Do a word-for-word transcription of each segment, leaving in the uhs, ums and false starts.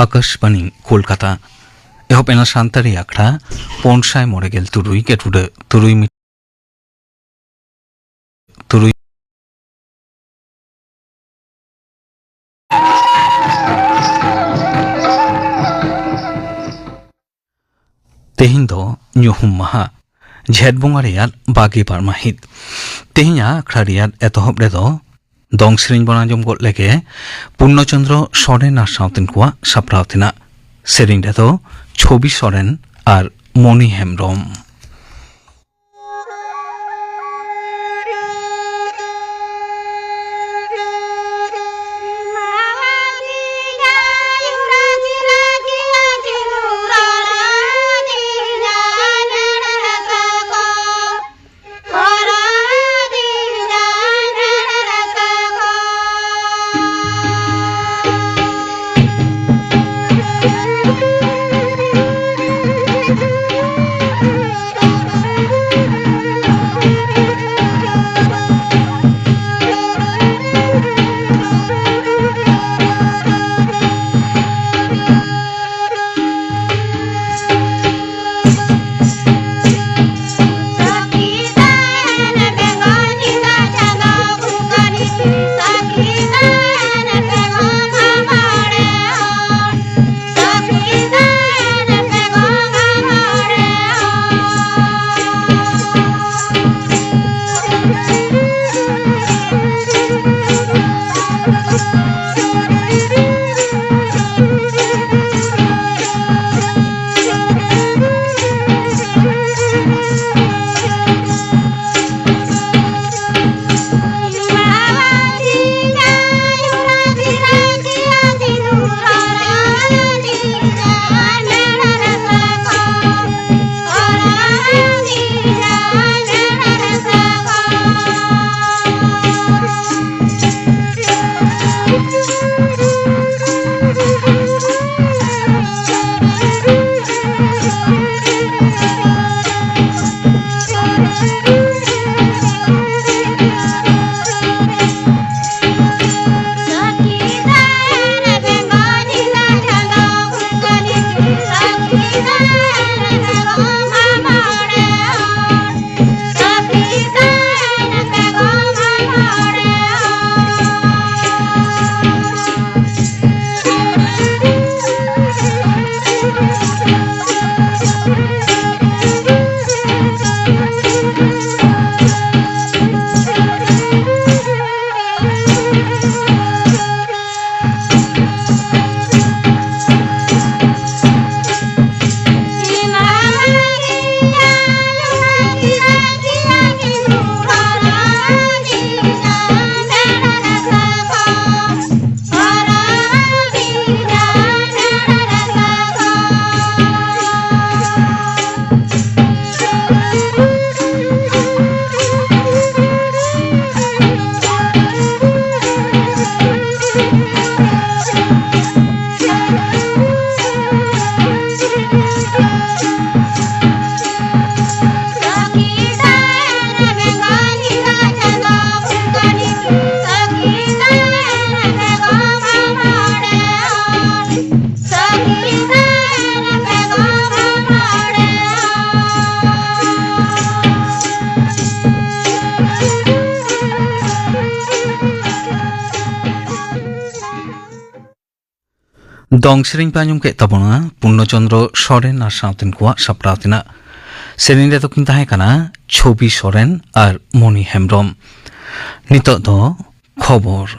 ᱟᱠᱟᱥᱵᱟᱱᱤ ᱠᱳᱞᱠᱟᱛᱟ᱾ ᱮᱦᱚᱵ ᱮᱱᱟ ᱥᱟᱱᱛᱟᱲᱤ ᱟᱠᱷᱲᱟ ᱯᱩᱱ ᱥᱟᱭ ᱢᱚᱬᱮ ᱜᱮᱞ ᱛᱩᱨᱩᱭ ᱜᱮᱴᱩᱰᱟᱹ ᱛᱩᱨᱩᱭ ᱢᱤ-, ᱛᱩᱨᱩᱭ᱾ ᱛᱮᱦᱮᱧ ᱫᱚ ᱧᱩᱦᱩᱢ ᱢᱟᱦᱟ, ᱡᱷᱮᱸᱴ ᱵᱚᱸᱜᱟ ᱨᱮᱭᱟᱜ ᱵᱟᱜᱮ ᱵᱟᱨ ᱢᱟᱹᱦᱤᱛ᱾ ᱛᱮᱦᱮᱧᱟᱜ ᱟᱠᱷᱲᱟ ᱨᱮᱭᱟᱜ ᱮᱛᱚᱦᱚᱵ ᱨᱮᱫᱚ ᱫᱚᱝ ᱥᱮᱨᱮᱧ ᱵᱚᱱ ᱟᱸᱡᱚᱢ ᱜᱚᱫ ᱞᱮᱜᱮ᱾ ᱯᱩᱨᱱᱚ ᱪᱚᱸᱫᱽᱨᱚ ᱥᱚᱨᱮᱱ ᱟᱨ ᱥᱟᱶᱛᱮᱱ ᱠᱚᱣᱟᱜ ᱥᱟᱯᱲᱟᱣ ᱛᱮᱱᱟᱜ᱾ ᱥᱮᱨᱮᱧ ᱨᱮᱫᱚ ᱪᱷᱚᱵᱤ ᱥᱚᱨᱮᱱ ᱟᱨ ᱢᱚᱱᱤ ᱦᱮᱢᱵᱽᱨᱚᱢ᱾ ᱫᱚᱝ ᱥᱮᱨᱮᱧ ᱯᱮ ᱟᱸᱡᱚᱢ ᱠᱮᱫ ᱛᱟᱵᱚᱱᱟ ᱯᱩᱨᱱᱚ ᱪᱚᱱᱫᱨᱚ ᱥᱚᱨᱮᱱ ᱟᱨ ᱥᱟᱶᱛᱮᱱ ᱠᱚᱣᱟᱜ ᱥᱟᱯᱲᱟᱣ ᱛᱮᱱᱟᱜ᱾ ᱥᱮᱨᱮᱧ ᱨᱮᱫᱚ ᱠᱤᱱ ᱛᱟᱦᱮᱸ ᱠᱟᱱᱟ ᱪᱷᱚᱵᱤ ᱥᱚᱨᱮᱱ ᱟᱨ ᱢᱚᱱᱤ ᱦᱮᱢᱵᱨᱚᱢ᱾ ᱱᱤᱛᱚᱜ ᱫᱚ ᱠᱷᱚᱵᱚᱨ᱾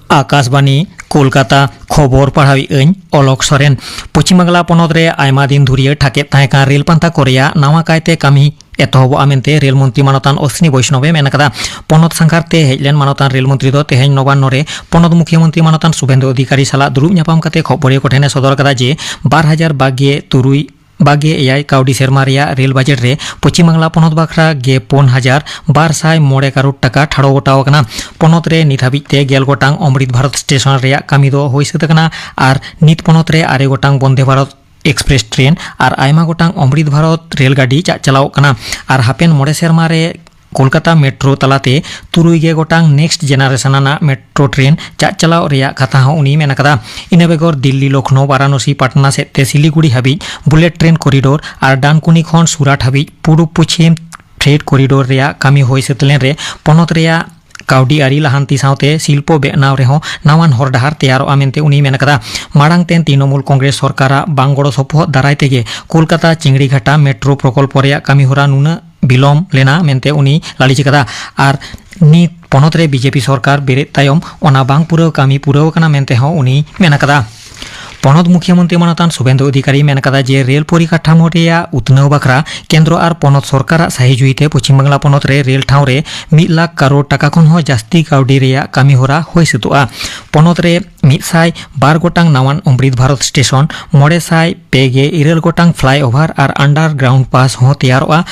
ᱟᱠᱟᱥᱵᱟᱱᱤ, ᱠᱳᱞᱠᱟᱛᱟ᱾ ᱠᱷᱚᱵᱚᱨ ᱯᱟᱲᱦᱟᱣᱤᱡ ᱟᱹᱧ ᱚᱞᱚᱠ ᱥᱚᱨᱮᱱ᱾ ᱯᱚᱪᱷᱤᱢ ᱵᱟᱝᱞᱟ ᱯᱚᱱᱚᱛ ᱨᱮ ᱟᱭᱢᱟ ᱫᱤᱱ ᱫᱷᱩᱨᱤᱭᱟᱹ ᱴᱷᱟᱠᱮᱫ ᱛᱟᱦᱮᱸ ᱠᱟᱱ ᱨᱮᱞ ᱯᱟᱱᱛᱷᱟ ᱠᱚ ᱨᱮᱭᱟᱜ ᱱᱟᱣᱟ ᱠᱟᱭᱛᱮ ᱠᱟᱹᱢᱤ ᱮᱛᱚᱦᱚᱵᱚᱜᱼᱟ ᱢᱮᱱᱛᱮ ᱨᱮᱞ ᱢᱚᱱᱛᱨᱤ ᱢᱟᱱᱚᱛᱟᱱ ᱚᱥᱱᱤ ᱵᱳᱭᱥᱱᱚᱵᱮ ᱢᱮᱱ ᱟᱠᱟᱫᱟ᱾ ᱯᱚᱱᱚᱛ ᱥᱟᱸᱜᱷᱟᱨ ᱛᱮ ᱦᱮᱡ ᱞᱮᱱ ᱢᱟᱱᱚᱛᱟᱱ ᱨᱮᱞ ᱢᱚᱱᱛᱨᱤ ᱫᱚ ᱛᱮᱦᱮᱧ ᱱᱚᱵᱟᱱᱱᱚ ᱨᱮ ᱯᱚᱱᱚᱛ ᱢᱩᱠᱷᱭᱟᱹ ᱢᱚᱱᱛᱨᱤ ᱢᱟᱱᱚᱛᱟᱱ ᱥᱩᱵᱷᱮᱱᱫᱩ ᱚᱫᱷᱤᱠᱟᱨᱤ ᱥᱟᱞᱟᱜ ᱫᱩᱲᱩᱵ ᱧᱟᱯᱟᱢ ᱠᱟᱛᱮ ᱠᱷᱚᱵᱚᱨᱤᱭᱟᱹ ᱠᱚ ᱴᱷᱮᱱ ᱮ ᱥᱚᱫᱚᱨ ᱟᱠᱟᱫᱟ ᱡᱮ ᱵᱟᱨ ᱦᱟᱡᱟᱨ ᱵᱟᱜᱮ ᱛᱩᱨᱩᱭ ᱵᱟᱜᱮ ᱮᱭᱟᱭ ᱠᱟᱹᱣᱰᱤ ᱥᱮᱨᱢᱟ ᱨᱮᱭᱟᱜ ᱨᱮᱞ ᱵᱟᱡᱮᱴ ᱨᱮ ᱯᱚᱪᱷᱤᱢ ᱵᱟᱝᱞᱟ ᱯᱚᱱᱚᱛ ᱵᱟᱠᱷᱨᱟ ᱜᱮ ᱯᱩᱱ ᱦᱟᱡᱟᱨ ᱵᱟᱨ ᱥᱟᱭ ᱢᱚᱬᱮ ᱠᱟᱨᱳᱲ ᱴᱟᱠᱟ ᱴᱷᱟᱲᱚ ᱜᱚᱴᱟᱣ ᱟᱠᱟᱱᱟ᱾ ᱯᱚᱱᱚᱛ ᱨᱮ ᱱᱤᱛ ᱦᱟᱹᱵᱤᱡ ᱛᱮ ᱜᱮᱞ ᱜᱚᱴᱟᱝ ᱚᱢᱨᱤᱛ ᱵᱷᱟᱨᱚᱛ ᱥᱴᱮᱥᱚᱱ ᱨᱮᱭᱟᱜ ᱠᱟᱹᱢᱤ ᱫᱚ ᱦᱩᱭ ᱥᱟᱹᱛ ᱟᱠᱟᱱᱟ ᱟᱨ ᱱᱤᱛ ᱯᱚᱱᱚᱛ ᱨᱮ ᱟᱨᱮ ᱜᱚᱴᱟᱝ ᱵᱚᱱᱫᱮ ᱵᱷᱟᱨᱚᱛ ᱮᱠᱥᱯᱨᱮᱥ ᱴᱨᱮᱱ ᱟᱨ ᱟᱭᱢᱟ ᱜᱚᱴᱟᱝ ᱚᱢᱨᱤᱛ ᱵᱷᱟᱨᱚᱛ ᱨᱮᱞ ᱜᱟᱹᱰᱤ ᱪᱟᱜ ᱪᱟᱞᱟᱣᱚᱜ ᱠᱟᱱᱟ᱾ ᱟᱨ ᱦᱟᱯᱮᱱ ᱢᱚᱬᱮ ᱥᱮᱨᱢᱟ ᱨᱮ ᱠᱳᱞᱠᱟᱛᱟ ᱢᱮᱴᱨᱳ ᱛᱟᱞᱟᱛᱮ ᱛᱩᱨᱩᱭ ᱜᱮ ᱜᱚᱴᱟᱝ ᱱᱮᱠᱥᱴ ᱡᱮᱱᱟᱨᱮᱥᱚᱱ ᱟᱱᱟᱜ ᱢᱮᱴᱨᱳ ᱴᱨᱮᱱ ᱪᱟᱜ ᱪᱟᱞᱟᱣ ᱨᱮᱭᱟᱜ ᱠᱟᱛᱷᱟ ᱦᱚᱸ ᱩᱱᱤᱭ ᱢᱮᱱ ᱟᱠᱟᱫᱟ᱾ ᱤᱱᱟᱹ ᱵᱮᱜᱚᱨ ᱫᱤᱞᱞᱤ, ᱞᱚᱠᱷᱱᱳ, ᱵᱟᱨᱟᱱᱚᱥᱤ, ᱯᱟᱴᱱᱟ ᱥᱮᱫ ᱛᱮ ᱥᱤᱞᱤᱜᱩᱲᱤ ᱦᱟᱹᱵᱤᱡ ᱵᱩᱞᱮᱴ ᱴᱨᱮᱱ ᱠᱚᱨᱤᱰᱳᱨ ᱟᱨ ᱰᱟᱱᱠᱩᱱᱤ ᱠᱷᱚᱱ ᱥᱩᱨᱟᱴ ᱦᱟᱹᱵᱤᱡ ᱯᱩᱨᱩᱵ ᱯᱚᱪᱷᱤᱢ ᱯᱷᱨᱮᱴ ᱠᱚᱨᱤᱰᱳᱨ ᱨᱮᱭᱟᱜ ᱠᱟᱹᱢᱤ ᱦᱩᱭ ᱥᱟᱹᱛ ᱞᱮᱱ ᱨᱮ ᱯᱚᱱᱚᱛ ᱨᱮᱭᱟᱜ ᱠᱟᱹᱣᱰᱤ ᱟᱹᱨᱤ ᱞᱟᱦᱟᱱᱛᱤ ᱥᱟᱶᱛᱮ ᱥᱤᱞᱯᱚ ᱵᱮᱱᱟᱣ ᱨᱮᱦᱚᱸ ᱱᱟᱣᱟᱱ ᱦᱚᱨ ᱰᱟᱦᱟᱨ ᱛᱮᱭᱟᱨᱚᱜᱼᱟ ᱢᱮᱱᱛᱮ ᱩᱱᱤᱭ ᱢᱮᱱ ᱟᱠᱟᱫᱟ᱾ ᱢᱟᱲᱟᱝ ᱛᱮ ᱛᱨᱤᱱᱚᱢᱩᱞ ᱠᱚᱝᱜᱨᱮᱥ ᱥᱚᱨᱠᱟᱨᱟᱜ ᱵᱟᱝ ᱜᱚᱲᱚ ᱥᱚᱯᱚᱦᱚᱫ ᱫᱟᱨᱟᱭ ᱛᱮᱜᱮ ᱠᱳᱞᱠᱟᱛᱟ ᱪᱤᱝᱲᱤᱜᱷᱟᱴᱟ ᱢᱮᱴᱨᱳ ᱯᱨᱚᱠᱚᱞᱯᱚ ᱨᱮᱭᱟᱜ ᱠᱟᱹᱢᱤᱦᱚᱨᱟ ᱱᱩᱱᱟᱹᱜ ᱵᱤᱞᱚᱢ ᱞᱮᱱᱟ ᱢᱮᱱᱛᱮ ᱩᱱᱤ ᱞᱟᱹᱞᱤᱥ ᱟᱠᱟᱫᱟ᱾ ᱟᱨ ᱱᱤᱛ ᱯᱚᱱᱚᱛ ᱨᱮ ᱵᱤᱡᱮᱯᱤ ᱥᱚᱨᱠᱟᱨ ᱵᱮᱨᱮᱫ ᱛᱟᱭᱚᱢ ᱚᱱᱟ ᱵᱟᱝ ᱯᱩᱨᱟᱹᱣ ᱠᱟᱹᱢᱤ ᱯᱩᱨᱟᱹᱣ ᱟᱠᱟᱱᱟ ᱢᱮᱱᱛᱮ ᱦᱚᱸ ᱩᱱᱤ ᱢᱮᱱ ᱟᱠᱟᱫᱟ᱾ ᱯᱚᱱᱚᱛ ᱢᱩᱠᱷᱭᱟᱹ ᱢᱚᱱᱛᱨᱤ ᱢᱟᱱᱚᱛᱟᱱ ᱥᱩᱵᱷᱮᱱᱫᱩ ᱚᱫᱷᱤᱠᱟᱨᱤ ᱢᱮᱱ ᱟᱠᱟᱫᱟ ᱡᱮ ᱨᱮᱞ ᱯᱚᱨᱤᱠᱟᱴᱷᱟᱢᱳ ᱨᱮᱭᱟᱜ ᱩᱛᱱᱟᱹᱣ ᱵᱟᱠᱷᱨᱟ ᱠᱮᱱᱫᱨᱚ ᱟᱨ ᱯᱚᱱᱚᱛ ᱥᱚᱨᱠᱟᱨᱟᱜ ᱥᱟᱹᱦᱤ ᱡᱩᱦᱤᱛᱮ ᱯᱚᱪᱷᱤᱢ ᱵᱟᱝᱞᱟ ᱯᱚᱱᱚᱛ ᱨᱮ ᱨᱮᱞ ᱴᱷᱟᱶ ᱨᱮ ᱢᱤᱫ ᱞᱟᱠᱷ ᱠᱟᱨᱳᱲ ᱴᱟᱠᱟ ᱠᱷᱚᱱ ᱦᱚᱸ ᱡᱟᱹᱥᱛᱤ ᱠᱟᱹᱣᱰᱤ ᱨᱮᱭᱟᱜ ᱠᱟᱹᱢᱤ ᱦᱚᱨᱟ ᱦᱩᱭ ᱥᱟᱹᱛᱚᱜᱼᱟ᱾ ᱯᱚᱱᱚᱛ ᱨᱮ ᱢᱤᱫ ᱥᱟᱭ ᱵᱟᱨ ᱜᱚᱴᱟᱝ ᱱᱟᱣᱟᱱ ᱚᱢᱨᱤᱛ ᱵᱷᱟᱨᱚᱛ ᱥᱴᱮᱥᱚᱱ, ᱢᱚᱬᱮ ᱥᱟᱭ ᱯᱮ ᱜᱮ ᱤᱨᱟᱹᱞ ᱜᱚᱴᱟᱝ ᱯᱷᱞᱟᱭ ᱳᱵᱷᱟᱨ ᱟᱨ ᱟᱱᱰᱟᱨᱜᱨᱟᱣᱩᱱᱰ ᱯᱟᱥ ᱦᱚᱸ ᱛᱮᱭᱟᱨᱚᱜᱼᱟ᱾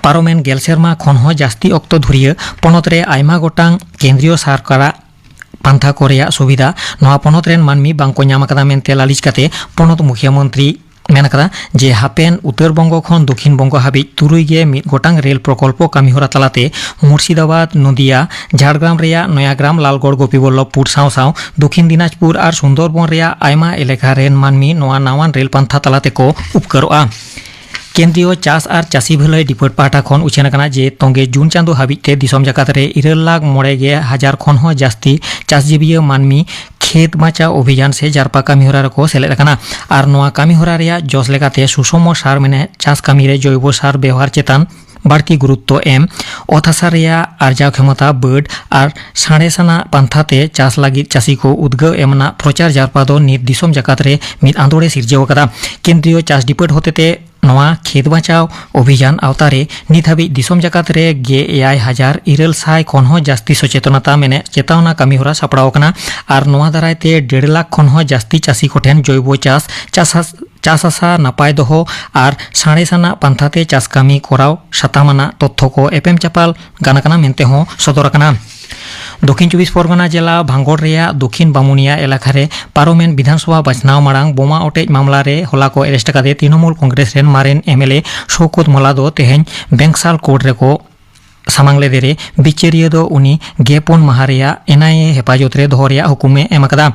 ᱯᱟᱨᱚᱢᱮᱱ ᱜᱮᱞ ᱥᱮᱨᱢᱟ ᱠᱷᱚᱱ ᱦᱚᱸ ᱡᱟᱹᱥᱛᱤ ᱚᱠᱛᱚ ᱫᱷᱩᱨᱤᱭᱟᱹ ᱯᱚᱱᱚᱛ ᱨᱮ ᱟᱭᱢᱟ ᱜᱚᱴᱟᱝ ᱠᱮᱱᱫᱨᱤᱭᱚ ᱥᱚᱨᱠᱟᱨᱟᱜ ᱯᱟᱱᱛᱷᱟ ᱠᱚ ᱨᱮᱭᱟᱜ ᱥᱩᱵᱤᱫᱷᱟ ᱱᱚᱣᱟ ᱯᱚᱱᱚᱛ ᱨᱮᱱ ᱢᱟᱹᱱᱢᱤ ᱵᱟᱝ ᱠᱚ ᱧᱟᱢ ᱟᱠᱟᱫᱟ ᱢᱮᱱᱛᱮ ᱞᱟᱹᱞᱤᱥ ᱠᱟᱛᱮ ᱯᱚᱱᱚᱛ ᱢᱩᱠᱷᱭᱟᱹ ᱢᱚᱱᱛᱨᱤ ᱢᱮᱱ ᱟᱠᱟᱫᱟ ᱡᱮ ᱦᱟᱯᱮᱱ ᱩᱛᱛᱚᱨ ᱵᱚᱝᱜᱚ ᱠᱷᱚᱱ ᱫᱚᱠᱷᱤᱱ ᱵᱚᱝᱜᱚ ᱦᱟᱹᱵᱤᱡ ᱛᱩᱨᱩᱭ ᱜᱮ ᱢᱤᱫ ᱜᱚᱴᱟᱝ ᱨᱮᱞ ᱯᱨᱚᱠᱚᱞᱯᱚ ᱠᱟᱹᱢᱤᱦᱚᱨᱟ ᱛᱟᱞᱟᱛᱮ ᱢᱩᱨᱥᱤᱫᱟᱵᱟᱫᱽ, ᱱᱚᱫᱤᱭᱟ, ᱡᱷᱟᱲᱜᱨᱟᱢ ᱨᱮᱭᱟᱜ ᱱᱚᱭᱟᱜᱨᱟᱢ, ᱞᱟᱞᱜᱚᱲ, ᱜᱳᱯᱤᱵᱚᱞᱞᱚᱵᱷᱯᱩᱨ ᱥᱟᱶ ᱥᱟᱶ ᱫᱚᱠᱷᱤᱱ ᱫᱤᱱᱟᱡᱽᱯᱩᱨ ᱟᱨ ᱥᱩᱱᱫᱚᱨᱵᱚᱱ ᱨᱮᱭᱟᱜ ᱟᱭᱢᱟ ᱮᱞᱟᱠᱟ ᱨᱮᱱ ᱢᱟᱹᱱᱢᱤ ᱱᱚᱣᱟ ᱱᱟᱣᱟᱱ ᱨᱮᱞ ᱯᱟᱱᱛᱷᱟ ᱛᱟᱞᱟ ᱛᱮᱠᱚ ᱩᱯᱠᱟᱹᱨᱚᱜᱼᱟ᱾ ᱠᱮᱱᱫᱨᱤᱭᱚ ᱪᱟᱥ ᱟᱨ ᱪᱟᱹᱥᱤ ᱵᱷᱟᱹᱞᱟᱹᱭ ᱰᱤᱯᱟᱨᱴ ᱯᱟᱦᱴᱟ ᱠᱷᱚᱱ ᱩᱪᱷᱟᱹᱱ ᱟᱠᱟᱱᱟ ᱡᱮ ᱛᱚᱝᱜᱮ ᱡᱩᱱ ᱪᱟᱸᱫᱚ ᱦᱟᱹᱵᱤᱡ ᱛᱮ ᱫᱤᱥᱚᱢ ᱡᱟᱠᱟᱛ ᱨᱮ ᱤᱨᱟᱹᱞ ᱞᱟᱠᱷ ᱢᱚᱬᱮ ᱜᱮ ᱦᱟᱡᱟᱨ ᱠᱷᱚᱱ ᱦᱚᱸ ᱡᱟᱹᱥᱛᱤ ᱪᱟᱥᱡᱤᱵᱤᱭᱟᱹ ᱢᱟᱹᱱᱢᱤ ᱠᱷᱮᱛ ᱵᱟᱧᱪᱟᱣ ᱚᱵᱷᱤᱡᱟᱱ ᱥᱮ ᱡᱟᱨᱯᱟ ᱠᱟᱹᱢᱤᱦᱚᱨᱟ ᱨᱮᱠᱚ ᱥᱮᱞᱮᱫ ᱟᱠᱟᱱᱟ᱾ ᱟᱨ ᱱᱚᱣᱟ ᱠᱟᱹᱢᱤᱦᱚᱨᱟ ᱨᱮᱭᱟᱜ ᱡᱚᱥ ᱞᱮᱠᱟᱛᱮ ᱥᱩᱥᱚᱢᱚ ᱥᱟᱨ ᱢᱮᱱᱮ ᱪᱟᱥ ᱠᱟᱹᱢᱤ ᱨᱮ ᱡᱚᱭᱵᱚ ᱥᱟᱨ ᱵᱮᱣᱦᱟᱨ ᱪᱮᱛᱟᱱ ᱵᱟᱹᱲᱛᱤ ᱜᱩᱨᱩᱛᱛᱚ ᱮᱢ, ᱚᱛ ᱦᱟᱥᱟ ᱨᱮᱭᱟᱜ ᱟᱨᱡᱟᱣ ᱠᱷᱮᱢᱚᱛᱟ ᱵᱟᱹᱰ ᱟᱨ ᱥᱟᱬᱮᱥ ᱟᱱᱟᱜ ᱯᱟᱱᱛᱷᱟ ᱛᱮ ᱪᱟᱥ ᱞᱟᱹᱜᱤᱫ ᱪᱟᱹᱥᱤ ᱠᱚ ᱩᱫᱽᱜᱟᱹᱣ ᱮᱢ ᱨᱮᱱᱟᱜ ᱯᱨᱚᱪᱟᱨ ᱡᱟᱨᱯᱟ ᱫᱚ ᱱᱤᱛ ᱫᱤᱥᱚᱢ ᱡᱟᱠᱟᱛ ᱨᱮ ᱢᱤᱫ ᱟᱸᱫᱳᱲ ᱮ ᱥᱤᱨᱡᱟᱹᱣ ᱟᱠᱟᱫᱟ᱾ ᱠᱮᱱᱫᱨᱤᱭᱚ ᱪᱟᱥ ᱰᱤᱯᱟᱨᱴ ᱦᱚᱛᱮᱛᱮ ᱱᱚᱣᱟ ᱠᱷᱮᱛ ᱵᱟᱧᱪᱟᱣ ᱚᱵᱷᱤᱡᱟᱱ ᱟᱣᱛᱟ ᱨᱮ ᱱᱤᱛ ᱦᱟᱹᱵᱤᱡ ᱫᱤᱥᱚᱢ ᱡᱟᱠᱟᱛ ᱨᱮ ᱜᱮᱞ ᱮᱭᱟᱭ ᱦᱟᱡᱟᱨ ᱤᱨᱟᱹᱞ ᱥᱟᱭ ᱠᱷᱚᱱ ᱦᱚᱸ ᱡᱟᱹᱥᱛᱤ ᱥᱚᱪᱮᱛᱚᱱᱟᱛᱟ ᱢᱮᱱᱮ ᱪᱮᱛᱟᱣᱱᱟ ᱠᱟᱹᱢᱤ ᱦᱚᱨᱟ ᱥᱟᱯᱲᱟᱣ ᱟᱠᱟᱱᱟ᱾ ᱟᱨ ᱱᱚᱣᱟ ᱫᱟᱨᱟᱭ ᱛᱮ ᱰᱮᱲ ᱞᱟᱠᱷ ᱠᱷᱚᱱ ᱦᱚᱸ ᱡᱟᱹᱥᱛᱤ ᱪᱟᱹᱥᱤ ᱠᱚᱴᱷᱮᱱ ᱡᱚᱭᱵᱚ ᱪᱟᱥ, ᱪᱟᱥ ᱦᱟᱥ-, ᱪᱟᱥ ᱦᱟᱥᱟ ᱱᱟᱯᱟᱭ ᱫᱚᱦᱚ ᱟᱨ ᱥᱟᱬᱮᱥ ᱟᱱᱟᱜ ᱯᱟᱱᱛᱷᱟ ᱛᱮ ᱪᱟᱥ ᱠᱟᱹᱢᱤ ᱠᱚᱨᱟᱣ ᱥᱟᱛᱟᱢ ᱟᱱᱟᱜ ᱛᱚᱛᱛᱷᱚ ᱠᱚ ᱮᱯᱮᱢ ᱪᱟᱯᱟᱞ ᱜᱟᱱ ᱟᱠᱟᱱᱟ ᱢᱮᱱᱛᱮ ᱦᱚᱸ ᱥᱚᱫᱚᱨ ᱟᱠᱟᱱᱟ᱾ ᱫᱚᱠᱷᱤᱱ ᱪᱚᱵᱵᱤᱥ ᱯᱚᱨᱜᱚᱱᱟ ᱡᱮᱞᱟ ᱵᱷᱟᱝᱜᱚᱲ ᱨᱮᱭᱟᱜ ᱫᱚᱠᱷᱤᱱ ᱵᱟᱢᱩᱱᱤᱭᱟ ᱮᱞᱟᱠᱟ ᱨᱮ ᱯᱟᱨᱚᱢᱮᱱ ᱵᱤᱫᱷᱟᱱᱥᱚᱵᱷᱟ ᱵᱟᱪᱷᱱᱟᱣ ᱢᱟᱲᱟᱝ ᱵᱳᱢᱟ ᱚᱴᱮᱡ ᱢᱟᱢᱞᱟ ᱨᱮ ᱦᱚᱞᱟ ᱠᱚ ᱮᱨᱮᱥᱴ ᱟᱠᱟᱫᱮ ᱛᱨᱤᱱᱚᱢᱩᱞ ᱠᱚᱝᱜᱨᱮᱥ ᱨᱮᱱ ᱢᱟᱨᱮᱱ ᱮᱢ ᱮᱞ ᱮ ᱥᱳᱣᱠᱚᱛ ᱢᱚᱞᱞᱟ ᱫᱚ ᱛᱮᱦᱮᱧ ᱵᱮᱝᱥᱟᱞ ᱠᱳᱨᱴ ᱨᱮᱠᱚ ᱥᱟᱢᱟᱝ ᱞᱮᱫᱮ ᱨᱮ ᱵᱤᱪᱟᱹᱨᱤᱭᱟᱹ ᱫᱚ ᱩᱱᱤ ᱜᱮ ᱯᱩᱱ ᱢᱟᱦᱟ ᱨᱮᱭᱟᱜ ᱮᱱ ᱟᱭ ᱮ ᱦᱮᱯᱟᱡᱚᱛ ᱨᱮ ᱫᱚᱦᱚ ᱨᱮᱭᱟᱜ ᱦᱩᱠᱩᱢ ᱮ ᱮᱢ ᱟᱠᱟᱫᱟ᱾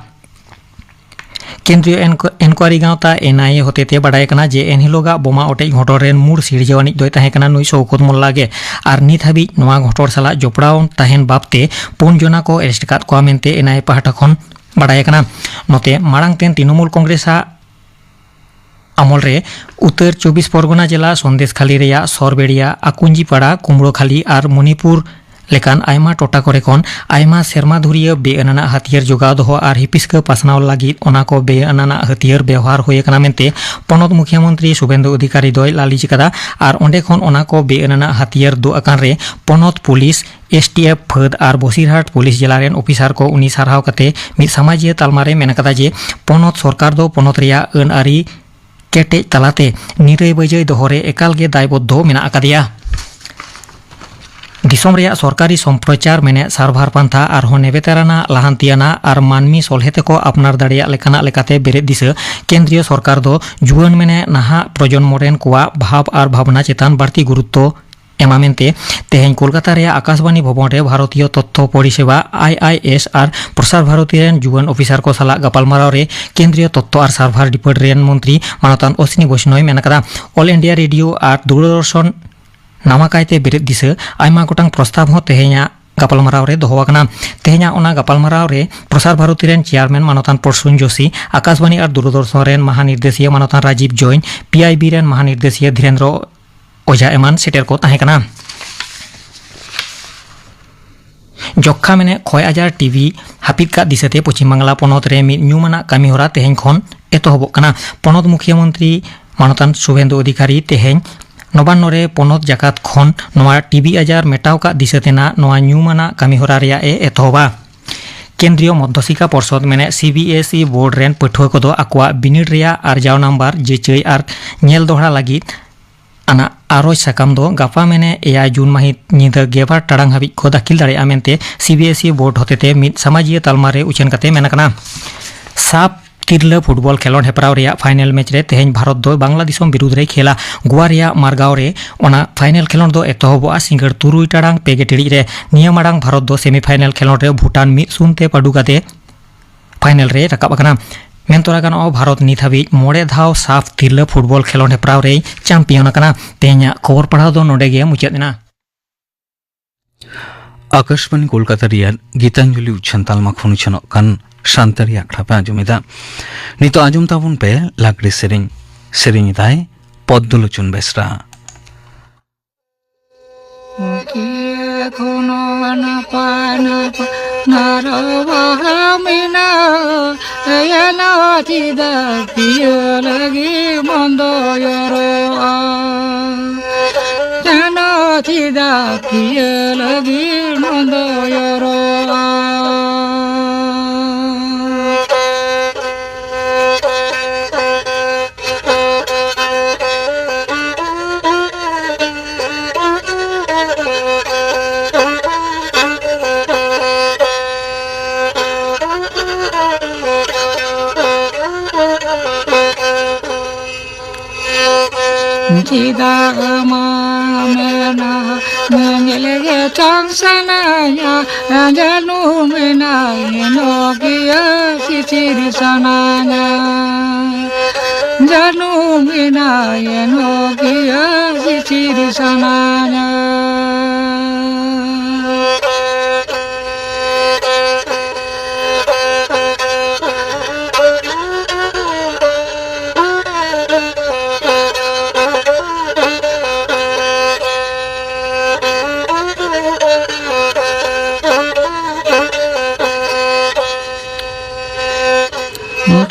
ᱠᱮᱱᱫᱨᱤᱭᱚ ᱮᱱᱠ-, ᱮᱱᱠᱣᱟᱨᱤ ᱜᱟᱶᱛᱟ ᱮᱱ ᱟᱭ ᱮ ᱦᱚᱛᱮᱛᱮ ᱵᱟᱰᱟᱭ ᱠᱟᱱᱟ ᱡᱮ ᱮᱱᱦᱤᱞᱳᱜᱟᱜ ᱵᱳᱢᱟ ᱚᱴᱮᱡ ᱜᱷᱚᱴᱚᱱ ᱨᱮᱱ ᱢᱩᱲ ᱥᱤᱨᱡᱟᱹᱣᱟᱱᱤᱡ ᱫᱚᱭ ᱛᱟᱦᱮᱸ ᱠᱟᱱᱟ ᱱᱩᱭ ᱥᱳᱣᱠᱚᱛ ᱢᱚᱞᱞᱟ ᱜᱮ᱾ ᱟᱨ ᱱᱤᱛ ᱦᱟᱹᱵᱤᱡ ᱱᱚᱣᱟ ᱜᱷᱚᱴᱚᱱ ᱥᱟᱞᱟᱜ ᱡᱚᱯᱲᱟᱣ ᱛᱟᱦᱮᱱ ᱵᱟᱵᱛᱮ ᱯᱩᱱ ᱡᱚᱱᱟ ᱠᱚ ᱮᱨᱮᱥᱴ ᱟᱠᱟᱫ ᱠᱚᱣᱟ ᱢᱮᱱᱛᱮ ᱮᱱ ᱟᱭ ᱮ ᱯᱟᱦᱴᱟ ᱠᱷᱚᱱ ᱵᱟᱰᱟᱭ ᱟᱠᱟᱱᱟ᱾ ᱱᱚᱛᱮ ᱢᱟᱲᱟᱝ ᱛᱮᱱ ᱛᱨᱤᱱᱚᱢᱩᱞ ᱠᱚᱝᱜᱨᱮᱥᱟᱜ ᱟᱢᱚᱞ ᱨᱮ ᱩᱛᱛᱚᱨ ᱪᱚᱵᱵᱤᱥ ᱯᱚᱨᱜᱚᱱᱟ ᱡᱮᱞᱟ ᱥᱚᱱᱫᱮᱥᱠᱷᱟᱞᱤ ᱨᱮᱭᱟᱜ ᱥᱚᱨᱵᱮᱲᱤᱭᱟ, ᱟᱠᱩᱧᱡᱤᱯᱟᱲᱟ, ᱠᱩᱢᱲᱳᱠᱷᱟᱞᱤ ᱟᱨ ᱢᱚᱱᱤᱯᱩᱨ ᱞᱮᱠᱟᱱ ᱟᱭᱢᱟ ᱴᱚᱴᱷᱟ ᱠᱚᱨᱮ ᱠᱷᱚᱱ ᱟᱭᱢᱟ ᱥᱮᱨᱢᱟ ᱫᱷᱩᱨᱤᱭᱟᱹ ᱵᱮᱼᱟᱹᱱᱟᱱᱟᱜ ᱦᱟᱹᱛᱭᱟᱹᱨ ᱡᱚᱜᱟᱣ ᱫᱚᱦᱚ ᱟᱨ ᱦᱤᱯᱤᱥᱠᱟᱹ ᱯᱟᱥᱱᱟᱣ ᱞᱟᱹᱜᱤᱫ ᱚᱱᱟ ᱠᱚ ᱵᱮᱼᱟᱹᱱᱟᱱᱟᱜ ᱦᱟᱹᱛᱭᱟᱹᱨ ᱵᱮᱣᱦᱟᱨ ᱦᱩᱭ ᱟᱠᱟᱱᱟ ᱢᱮᱱᱛᱮ ᱯᱚᱱᱚᱛ ᱢᱩᱠᱷᱭᱟᱹ ᱢᱚᱱᱛᱨᱤ ᱥᱩᱵᱷᱮᱱᱫᱩ ᱚᱫᱷᱤᱠᱟᱨᱤ ᱫᱚᱭ ᱞᱟᱹᱞᱤᱥ ᱟᱠᱟᱫᱟ᱾ ᱟᱨ ᱚᱸᱰᱮ ᱠᱷᱚᱱ ᱚᱱᱟ ᱠᱚ ᱵᱮᱼᱟᱹᱱᱟᱱᱟᱜ ᱦᱟᱹᱛᱭᱟᱹᱨ ᱫᱩᱜ ᱟᱠᱟᱱ ᱨᱮ ᱯᱚᱱᱚᱛ ᱯᱩᱞᱤᱥ, ᱮᱥ ᱴᱤ ᱮᱯᱷ ᱯᱷᱟᱹᱫᱽ ᱟᱨ ᱵᱚᱥᱤᱨᱦᱟᱴ ᱯᱩᱞᱤᱥ ᱡᱮᱞᱟ ᱨᱮᱱ ᱚᱯᱷᱤᱥᱟᱨ ᱠᱚ ᱩᱱᱤ ᱥᱟᱨᱦᱟᱣ ᱠᱟᱛᱮ ᱢᱤᱫ ᱥᱟᱢᱟᱡᱤᱭᱟᱹ ᱛᱟᱞᱢᱟ ᱨᱮ ᱢᱮᱱ ᱟᱠᱟᱫᱟ ᱡᱮ ᱯᱚᱱᱚᱛ ᱥᱚᱨᱠᱟᱨ ᱫᱚ ᱯᱚᱱᱚᱛ ᱨᱮᱭᱟᱜ ᱟᱹᱱ ᱟᱹᱨᱤ ᱠᱮᱴᱮᱡ ᱛᱟᱞᱟᱛᱮ ᱱᱤᱨᱟᱹᱭ ᱵᱟᱹᱡᱟᱹᱭ ᱫᱚᱦᱚ ᱨᱮ ᱮᱠᱟᱞ ᱜᱮ ᱫᱟᱭᱵᱚᱫᱽᱫᱷᱚ ᱢᱮᱱᱟᱜ ᱟᱠᱟᱫᱮᱭᱟ᱾ ᱫᱤᱥᱚᱢ ᱨᱮᱭᱟᱜ ᱥᱚᱨᱠᱟᱨᱤ ᱥᱚᱢᱯᱨᱚᱪᱟᱨ ᱢᱮᱱᱮᱫ ᱥᱟᱨᱵᱷᱟᱨ ᱯᱟᱱᱛᱷᱟ ᱟᱨᱦᱚᱸ ᱱᱮᱵᱮᱛᱟᱨ ᱟᱱᱟᱜ, ᱞᱟᱦᱟᱱᱛᱤ ᱟᱱᱟᱜ ᱟᱨ ᱢᱟᱹᱱᱢᱤ ᱥᱚᱞᱦᱮ ᱛᱮᱠᱚ ᱟᱯᱱᱟᱨ ᱫᱟᱲᱮᱭᱟᱜ ᱞᱮᱠᱟᱱᱟᱜ ᱞᱮᱠᱟᱛᱮ ᱵᱮᱨᱮᱫ ᱫᱤᱥᱟᱹ᱾ ᱠᱮᱱᱫᱨᱤᱭᱚ ᱥᱚᱨᱠᱟᱨ ᱫᱚ ᱡᱩᱣᱟᱹᱱ ᱢᱮᱱᱮ ᱱᱟᱦᱟᱜ ᱯᱨᱚᱡᱚᱱᱢᱚ ᱨᱮᱱ ᱠᱚᱣᱟᱜ ᱵᱷᱟᱵᱽ ᱟᱨ ᱵᱷᱟᱵᱽᱱᱟ ᱪᱮᱛᱟᱱ ᱵᱟᱹᱲᱛᱤ ᱜᱩᱨᱩᱛᱛᱚ ᱮᱢᱟ ᱢᱮᱱᱛᱮ ᱛᱮᱦᱮᱧ ᱠᱳᱞᱠᱟᱛᱟ ᱨᱮᱭᱟᱜ ᱟᱠᱟᱥᱵᱟᱱᱤ ᱵᱷᱚᱵᱚᱱ ᱨᱮ ᱵᱷᱟᱨᱚᱛᱤᱭᱚ ᱛᱚᱛᱛᱷᱚ ᱯᱚᱨᱤᱥᱮᱵᱟ, ᱟᱭ ᱟᱭ ᱮᱥ, ᱟᱨ ᱯᱨᱚᱥᱟᱨ ᱵᱷᱟᱨᱚᱛᱤ ᱨᱮᱱ ᱡᱩᱣᱟᱹᱱ ᱚᱯᱷᱤᱥᱟᱨ ᱠᱚ ᱥᱟᱞᱟᱜ ᱜᱟᱯᱟᱞᱢᱟᱨᱟᱣ ᱨᱮ ᱠᱮᱱᱫᱨᱤᱭᱚ ᱛᱚᱛᱛᱷᱚ ᱟᱨ ᱥᱟᱨᱵᱷᱟᱨ ᱰᱤᱯᱟᱨᱴᱢᱮᱱᱴ ᱨᱮᱱ ᱢᱚᱱᱛᱨᱤ ᱢᱟᱱᱚᱛᱟᱱ ᱚᱥᱤᱱᱤ ᱵᱳᱭᱥᱱᱚᱭ ᱢᱮᱱ ᱟᱠᱟᱫᱟ᱾ ᱚᱞ ᱤᱱᱰᱤᱭᱟ ᱨᱮᱰᱤᱭᱳ ᱟᱨ ᱫᱩᱨᱚᱫᱚᱨᱥᱚᱱ ᱱᱟᱣᱟ ᱠᱟᱭᱛᱮ ᱵᱮᱨᱮᱫ ᱫᱤᱥᱟᱹ ᱟᱭᱢᱟ ᱜᱚᱴᱟᱝ ᱯᱨᱚᱥᱛᱟᱵ ᱦᱚᱸ ᱛᱮᱦᱮᱧᱟᱜ ᱜᱟᱯᱟᱞᱢᱟᱨᱟᱣ ᱨᱮ ᱫᱚᱦᱚ ᱟᱠᱟᱱᱟ᱾ ᱛᱮᱦᱮᱧᱟᱜ ᱚᱱᱟ ᱜᱟᱯᱟᱞᱢᱟᱨᱟᱣ ᱨᱮ ᱯᱨᱚᱥᱟᱨ ᱵᱷᱟᱨᱚᱛᱤ ᱨᱮᱱ ᱪᱮᱭᱟᱨᱢᱮᱱ ᱢᱟᱱᱚᱛᱟᱱ ᱯᱨᱚᱥᱩᱱ ᱡᱳᱥᱤ, ᱟᱠᱟᱥᱵᱟᱱᱤ ᱟᱨ ᱫᱩᱨᱚᱫᱚᱨᱥᱚᱱ ᱨᱮᱱ ᱢᱟᱦᱟ ᱱᱤᱨᱫᱮᱥᱤᱭᱟᱹ ᱢᱟᱱᱚᱛᱟᱱ ᱨᱟᱡᱤᱵ ᱡᱚᱭᱱ, ᱯᱤ ᱟᱭ ᱵᱤ ᱨᱮᱱ ᱢᱟᱦᱟ ᱱᱤᱨᱫᱮᱥᱤᱭᱟᱹ ᱫᱷᱤᱨᱮᱱᱫᱨᱚ ᱳᱡᱷᱟ ᱮᱢᱟᱱ ᱥᱮᱴᱮᱨ ᱠᱚ ᱛᱟᱦᱮᱸ ᱠᱟᱱᱟ᱾ ᱡᱚᱠᱠᱷᱟ ᱢᱮᱱᱮᱫ ᱠᱷᱚᱭ ᱟᱡᱟᱨ ᱴᱤᱵᱤ ᱦᱟᱹᱯᱤᱫ ᱠᱟᱜ ᱫᱤᱥᱟᱹᱛᱮ ᱯᱚᱪᱷᱤᱢ ᱵᱟᱝᱞᱟ ᱯᱚᱱᱚᱛ ᱨᱮ ᱢᱤᱫ ᱧᱩᱢᱟᱱᱟᱜ ᱠᱟᱹᱢᱤᱦᱚᱨᱟ ᱛᱮᱦᱮᱧ ᱠᱷᱚᱱ ᱮᱛᱚᱦᱚᱵᱚᱜ ᱠᱟᱱᱟ᱾ ᱯᱚᱱᱚᱛ ᱢᱩᱠᱷᱤᱭᱟᱹ ᱢᱚᱱᱛᱨᱤ ᱢᱟᱱᱚᱛᱟᱱ ᱥᱩᱵᱷᱮᱱᱫᱩ ᱚᱫᱷᱤᱠᱟᱨᱤ ᱛᱮᱦᱮᱧ ᱱᱚᱵᱟᱱᱱᱚ ᱨᱮ ᱯᱚᱱᱚᱛ ᱡᱟᱠᱟᱛ ᱠᱷᱚᱱ ᱱᱚᱣᱟ ᱴᱤᱵᱤ ᱟᱡᱟᱨ ᱢᱮᱴᱟᱣ ᱠᱟᱜ ᱫᱤᱥᱟᱹ ᱛᱮᱱᱟᱜ ᱱᱚᱣᱟ ᱧᱩᱢᱟᱱᱟᱜ ᱠᱟᱹᱢᱤᱦᱚᱨᱟ ᱨᱮᱭᱟᱜ ᱮ ᱮᱛᱚᱦᱚᱵᱟ᱾ ᱠᱮᱱᱫᱨᱤᱭᱚ ᱢᱚᱫᱽᱫᱷᱚᱥᱤᱠᱟ ᱯᱚᱨᱥᱚᱫ ᱢᱮᱱᱮᱫ C B S E board ᱨᱮᱱ ᱯᱟᱹᱴᱷᱩᱣᱟᱹ ᱠᱚᱫᱚ ᱟᱠᱚᱣᱟᱜ ᱵᱤᱱᱤᱰ ᱨᱮᱭᱟᱜ ᱟᱨᱡᱟᱣ ᱱᱟᱢᱵᱟᱨ ᱡᱟᱹᱪᱟᱹᱭ ᱟᱨ ᱧᱮᱞ ᱫᱚᱦᱲᱟ ᱞᱟᱹᱜᱤᱫ ᱟᱱᱟᱜ ᱟᱨᱚᱡᱽ ᱥᱟᱠᱟᱢ ᱫᱚ ᱜᱟᱯᱟ ᱢᱮᱱᱮ ᱮᱭᱟᱭ ᱡᱩᱱ ᱢᱟᱹᱦᱤᱛ ᱧᱤᱫᱟᱹ ᱜᱮᱞᱵᱟᱨ ᱴᱟᱲᱟᱝ ᱦᱟᱹᱵᱤᱡ ᱠᱚ ᱫᱟᱹᱠᱷᱤᱞ ᱫᱟᱲᱮᱭᱟᱜᱼᱟ ᱢᱮᱱᱛᱮ C B S E board ᱦᱚᱛᱮᱛᱮ ᱢᱤᱫ ᱥᱟᱢᱟᱡᱤᱭᱟᱹ ᱛᱟᱞᱢᱟ ᱨᱮ ᱩᱪᱷᱟᱹᱱ ᱠᱟᱛᱮ ᱢᱮᱱ ᱟᱠᱟᱱᱟ᱾ ᱥᱟᱵ ᱛᱤᱨᱞᱟᱹ ᱯᱷᱩᱴᱵᱚᱞ ᱠᱷᱮᱞᱚᱸᱰ ᱦᱮᱯᱨᱟᱣ ᱨᱮᱭᱟᱜ ᱯᱷᱟᱭᱱᱮᱞ ᱢᱮᱪ ᱨᱮ ᱛᱮᱦᱮᱧ ᱵᱷᱟᱨᱚᱛ ᱫᱚ ᱵᱟᱝᱞᱟᱫᱤᱥᱚᱢ ᱵᱤᱨᱩᱫᱽ ᱨᱮᱭ ᱠᱷᱮᱞᱟ᱾ ᱜᱳᱣᱟ ᱨᱮᱭᱟᱜ ᱢᱟᱨᱜᱟᱣ ᱨᱮ ᱚᱱᱟ ᱯᱷᱟᱭᱱᱮᱞ ᱠᱷᱮᱞᱚᱸᱰ ᱫᱚ ᱮᱛᱚᱦᱚᱵᱚᱜᱼᱟ ᱥᱤᱸᱜᱟᱹᱲ ᱛᱩᱨᱩᱭ ᱴᱟᱲᱟᱝ ᱯᱮ ᱜᱮ ᱴᱤᱲᱤᱡ ᱨᱮ᱾ ᱱᱤᱭᱟᱹ ᱢᱟᱲᱟᱝ ᱵᱷᱟᱨᱚᱛ ᱫᱚ ᱥᱮᱢᱤᱯᱷᱟᱭᱱᱮᱞ ᱠᱷᱮᱞᱚᱸᱰ ᱨᱮ ᱵᱷᱩᱴᱟᱱ ᱢᱤᱫ ᱥᱩᱱ ᱛᱮ ᱯᱟᱹᱰᱩ ᱠᱟᱛᱮ ᱯᱷᱟᱭᱱᱮᱞ ᱨᱮ ᱨᱟᱠᱟᱵ ᱟᱠᱟᱱᱟ᱾ ᱢᱮᱱ ᱛᱚᱨᱟ ᱜᱟᱱᱚᱜᱼᱟ, ᱵᱷᱟᱨᱚᱛ ᱱᱤᱛ ᱦᱟᱹᱵᱤᱡ ᱢᱚᱬᱮ ᱫᱷᱟᱣ ᱥᱟᱯᱷ ᱛᱤᱨᱞᱟᱹ ᱯᱷᱩᱴᱵᱚᱞ ᱠᱷᱮᱞᱚᱸᱰ ᱦᱮᱯᱨᱟᱣ ᱨᱮᱭ ᱪᱟᱢᱯᱤᱭᱚᱱ ᱟᱠᱟᱱᱟ᱾ ᱛᱮᱦᱮᱧᱟᱜ ᱠᱷᱚᱵᱚᱨ ᱯᱟᱲᱦᱟᱣ ᱫᱚ ᱱᱚᱰᱮ ᱜᱮ ᱢᱩᱪᱟᱹᱫ ᱮᱱᱟ᱾ ᱟᱠᱟᱥᱵᱟᱱᱤ ᱠᱳᱞᱠᱟᱛᱟ ᱨᱮᱭᱟᱜ ᱜᱤᱛᱟᱧᱡᱚᱞᱤ ᱩᱪᱷᱟᱹᱱ ᱛᱟᱞᱢᱟ ᱠᱷᱚᱱ ᱩᱪᱷᱟᱹᱱᱚᱜ ᱠᱟᱱ ᱥᱟᱱᱛᱟᱲᱤ ᱟᱠᱷᱲᱟ ᱯᱮ ᱟᱸᱡᱚᱢ ᱮᱫᱟ᱾ ᱱᱤᱛᱚᱜ ᱟᱸᱡᱚᱢ ᱛᱟᱵᱚᱱ ᱯᱮ ᱞᱟᱜᱽᱲᱮ ᱥᱮᱨᱮᱧ᱾ ᱥᱮᱨᱮᱧ ᱮᱫᱟᱭ ᱯᱚᱫᱽᱫᱚᱞᱳᱪᱚᱱ ᱵᱮᱥᱨᱟ᱾ ᱠᱤᱭᱟᱹ ᱠᱷᱚᱱ ᱱᱟᱯᱟᱭ ᱱᱟᱯᱟᱭ ᱱᱟᱨᱚ ᱵᱟᱦᱟ ᱢᱮᱱᱟᱜᱼᱟ, ᱮᱭᱟᱱᱟ ᱪᱮᱫᱟᱜ ᱯᱤᱭᱟᱹ ᱞᱟᱹᱜᱤᱫ ᱵᱚᱱᱫᱚ ᱭᱚᱨᱚᱜᱼᱟ? ᱮᱭᱟᱱᱟ ᱪᱮᱫᱟᱜ ᱯᱤᱭᱟᱹ ᱞᱟᱹᱜᱤᱫ ᱵᱚᱱᱫᱚ ᱭᱚᱨᱚᱜᱼᱟ? ᱪᱮᱫᱟᱜ ᱢᱟ ᱢᱮᱱᱟ ᱧᱮᱧᱮᱞ ᱜᱮ ᱪᱟᱝ ᱥᱟᱱᱟᱧᱟ, ᱡᱟᱹᱱᱩ ᱢᱮᱱᱟᱭ ᱱᱚᱠᱤᱭᱟᱹ ᱥᱤᱥᱤᱨ ᱥᱟᱱᱟᱧᱟ᱾ ᱡᱟᱹᱱᱩ ᱢᱮᱱᱟᱭ ᱱᱚᱠᱤᱭᱟᱹ ᱥᱤᱥᱤᱨ ᱥᱟᱱᱟᱧᱟ᱾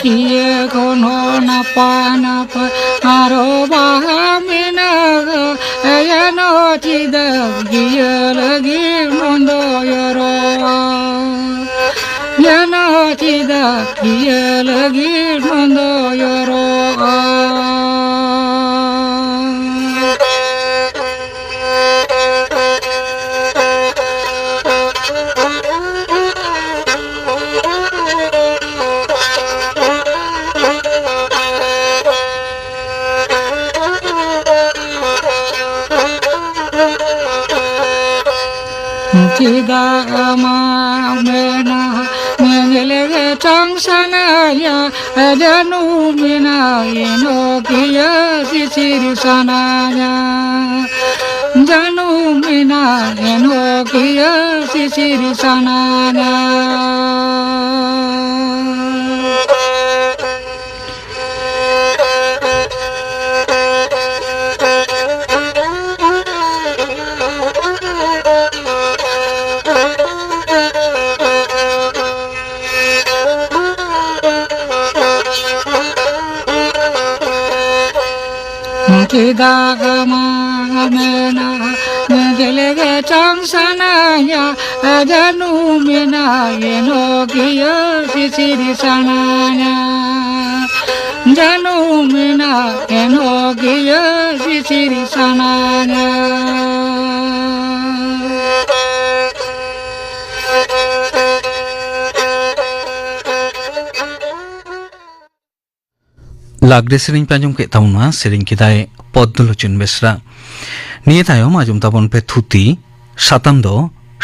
ᱠᱤᱭᱟᱹ ᱠᱷᱚᱱ ᱦᱚᱸ ᱱᱟᱯᱟᱭ ᱱᱟᱯᱟᱭ ᱟᱨᱚ ᱵᱟᱦᱟ ᱢᱮᱱᱟᱜᱼᱟ᱾ ᱮᱭᱟ ᱱᱚ ᱪᱮᱫᱟᱜ ᱠᱤᱭᱟᱹ ᱞᱟᱹᱜᱤᱫ ᱢᱚᱱᱫᱚ ᱭᱚᱨᱚᱜᱼᱟ? ᱮᱭᱟ ᱱᱚ ᱪᱮᱫᱟᱜ ᱠᱤᱭᱟᱹ ᱞᱟᱹᱜᱤᱫ ᱢᱚᱱᱫᱚ ᱭᱚᱨᱚᱜᱼᱟ? ᱪᱮᱫᱟᱜ ᱟᱢᱟᱜ ᱢᱮᱱᱟᱜ ᱧᱮᱧᱮᱞ ᱜᱮ ᱪᱚᱝ ᱥᱟᱱᱟᱭᱟ, ᱡᱟᱹᱱᱩ ᱢᱮᱱᱟᱭ ᱱᱚᱠᱤᱭᱟᱹ ᱥᱤᱥᱤᱨ ᱥᱟᱱᱟᱭᱟ᱾ ᱡᱟᱹᱱᱩ ᱢᱮᱱᱟᱭ ᱱᱚᱠᱤᱭᱟᱹ ᱥᱤᱥᱤᱨ ᱥᱟᱱᱟᱭᱟ᱾ ᱪᱮᱫᱟᱜ ᱟᱢᱟᱜ ᱢᱮᱱᱟᱜ ᱧᱮᱧᱮᱞ ᱜᱮ ᱪᱚᱝ ᱥᱟᱱᱟᱧᱟ, ᱡᱟᱹᱱᱩ ᱢᱮᱱᱟᱭ ᱱᱚᱠᱤᱭᱟᱹ ᱥᱤᱥᱤᱨ ᱥᱟᱱᱟᱧᱟ᱾ ᱡᱟᱹᱱᱩ ᱢᱮᱱᱟᱭ ᱱᱚᱠᱤᱭᱟᱹ ᱥᱤᱥᱤᱨ ᱥᱟᱱᱟᱧᱟ᱾ ᱞᱟᱜᱽᱲᱮ ᱥᱮᱨᱮᱧ ᱯᱮ ᱟᱸᱡᱚᱢ ᱠᱮᱫ ᱛᱟᱵᱚᱱᱟ, ᱥᱮᱨᱮᱧ ᱠᱮᱫᱟᱭ ᱯᱚᱫᱽᱢᱚᱞᱳᱪᱚᱱ ᱵᱮᱥᱨᱟ᱾ ᱱᱤᱭᱟᱹ ᱛᱟᱭᱚᱢ ᱟᱸᱡᱚᱢ ᱛᱟᱵᱚᱱ ᱯᱮ ᱛᱷᱩᱛᱤ, ᱥᱟᱛᱟᱢ ᱫᱚ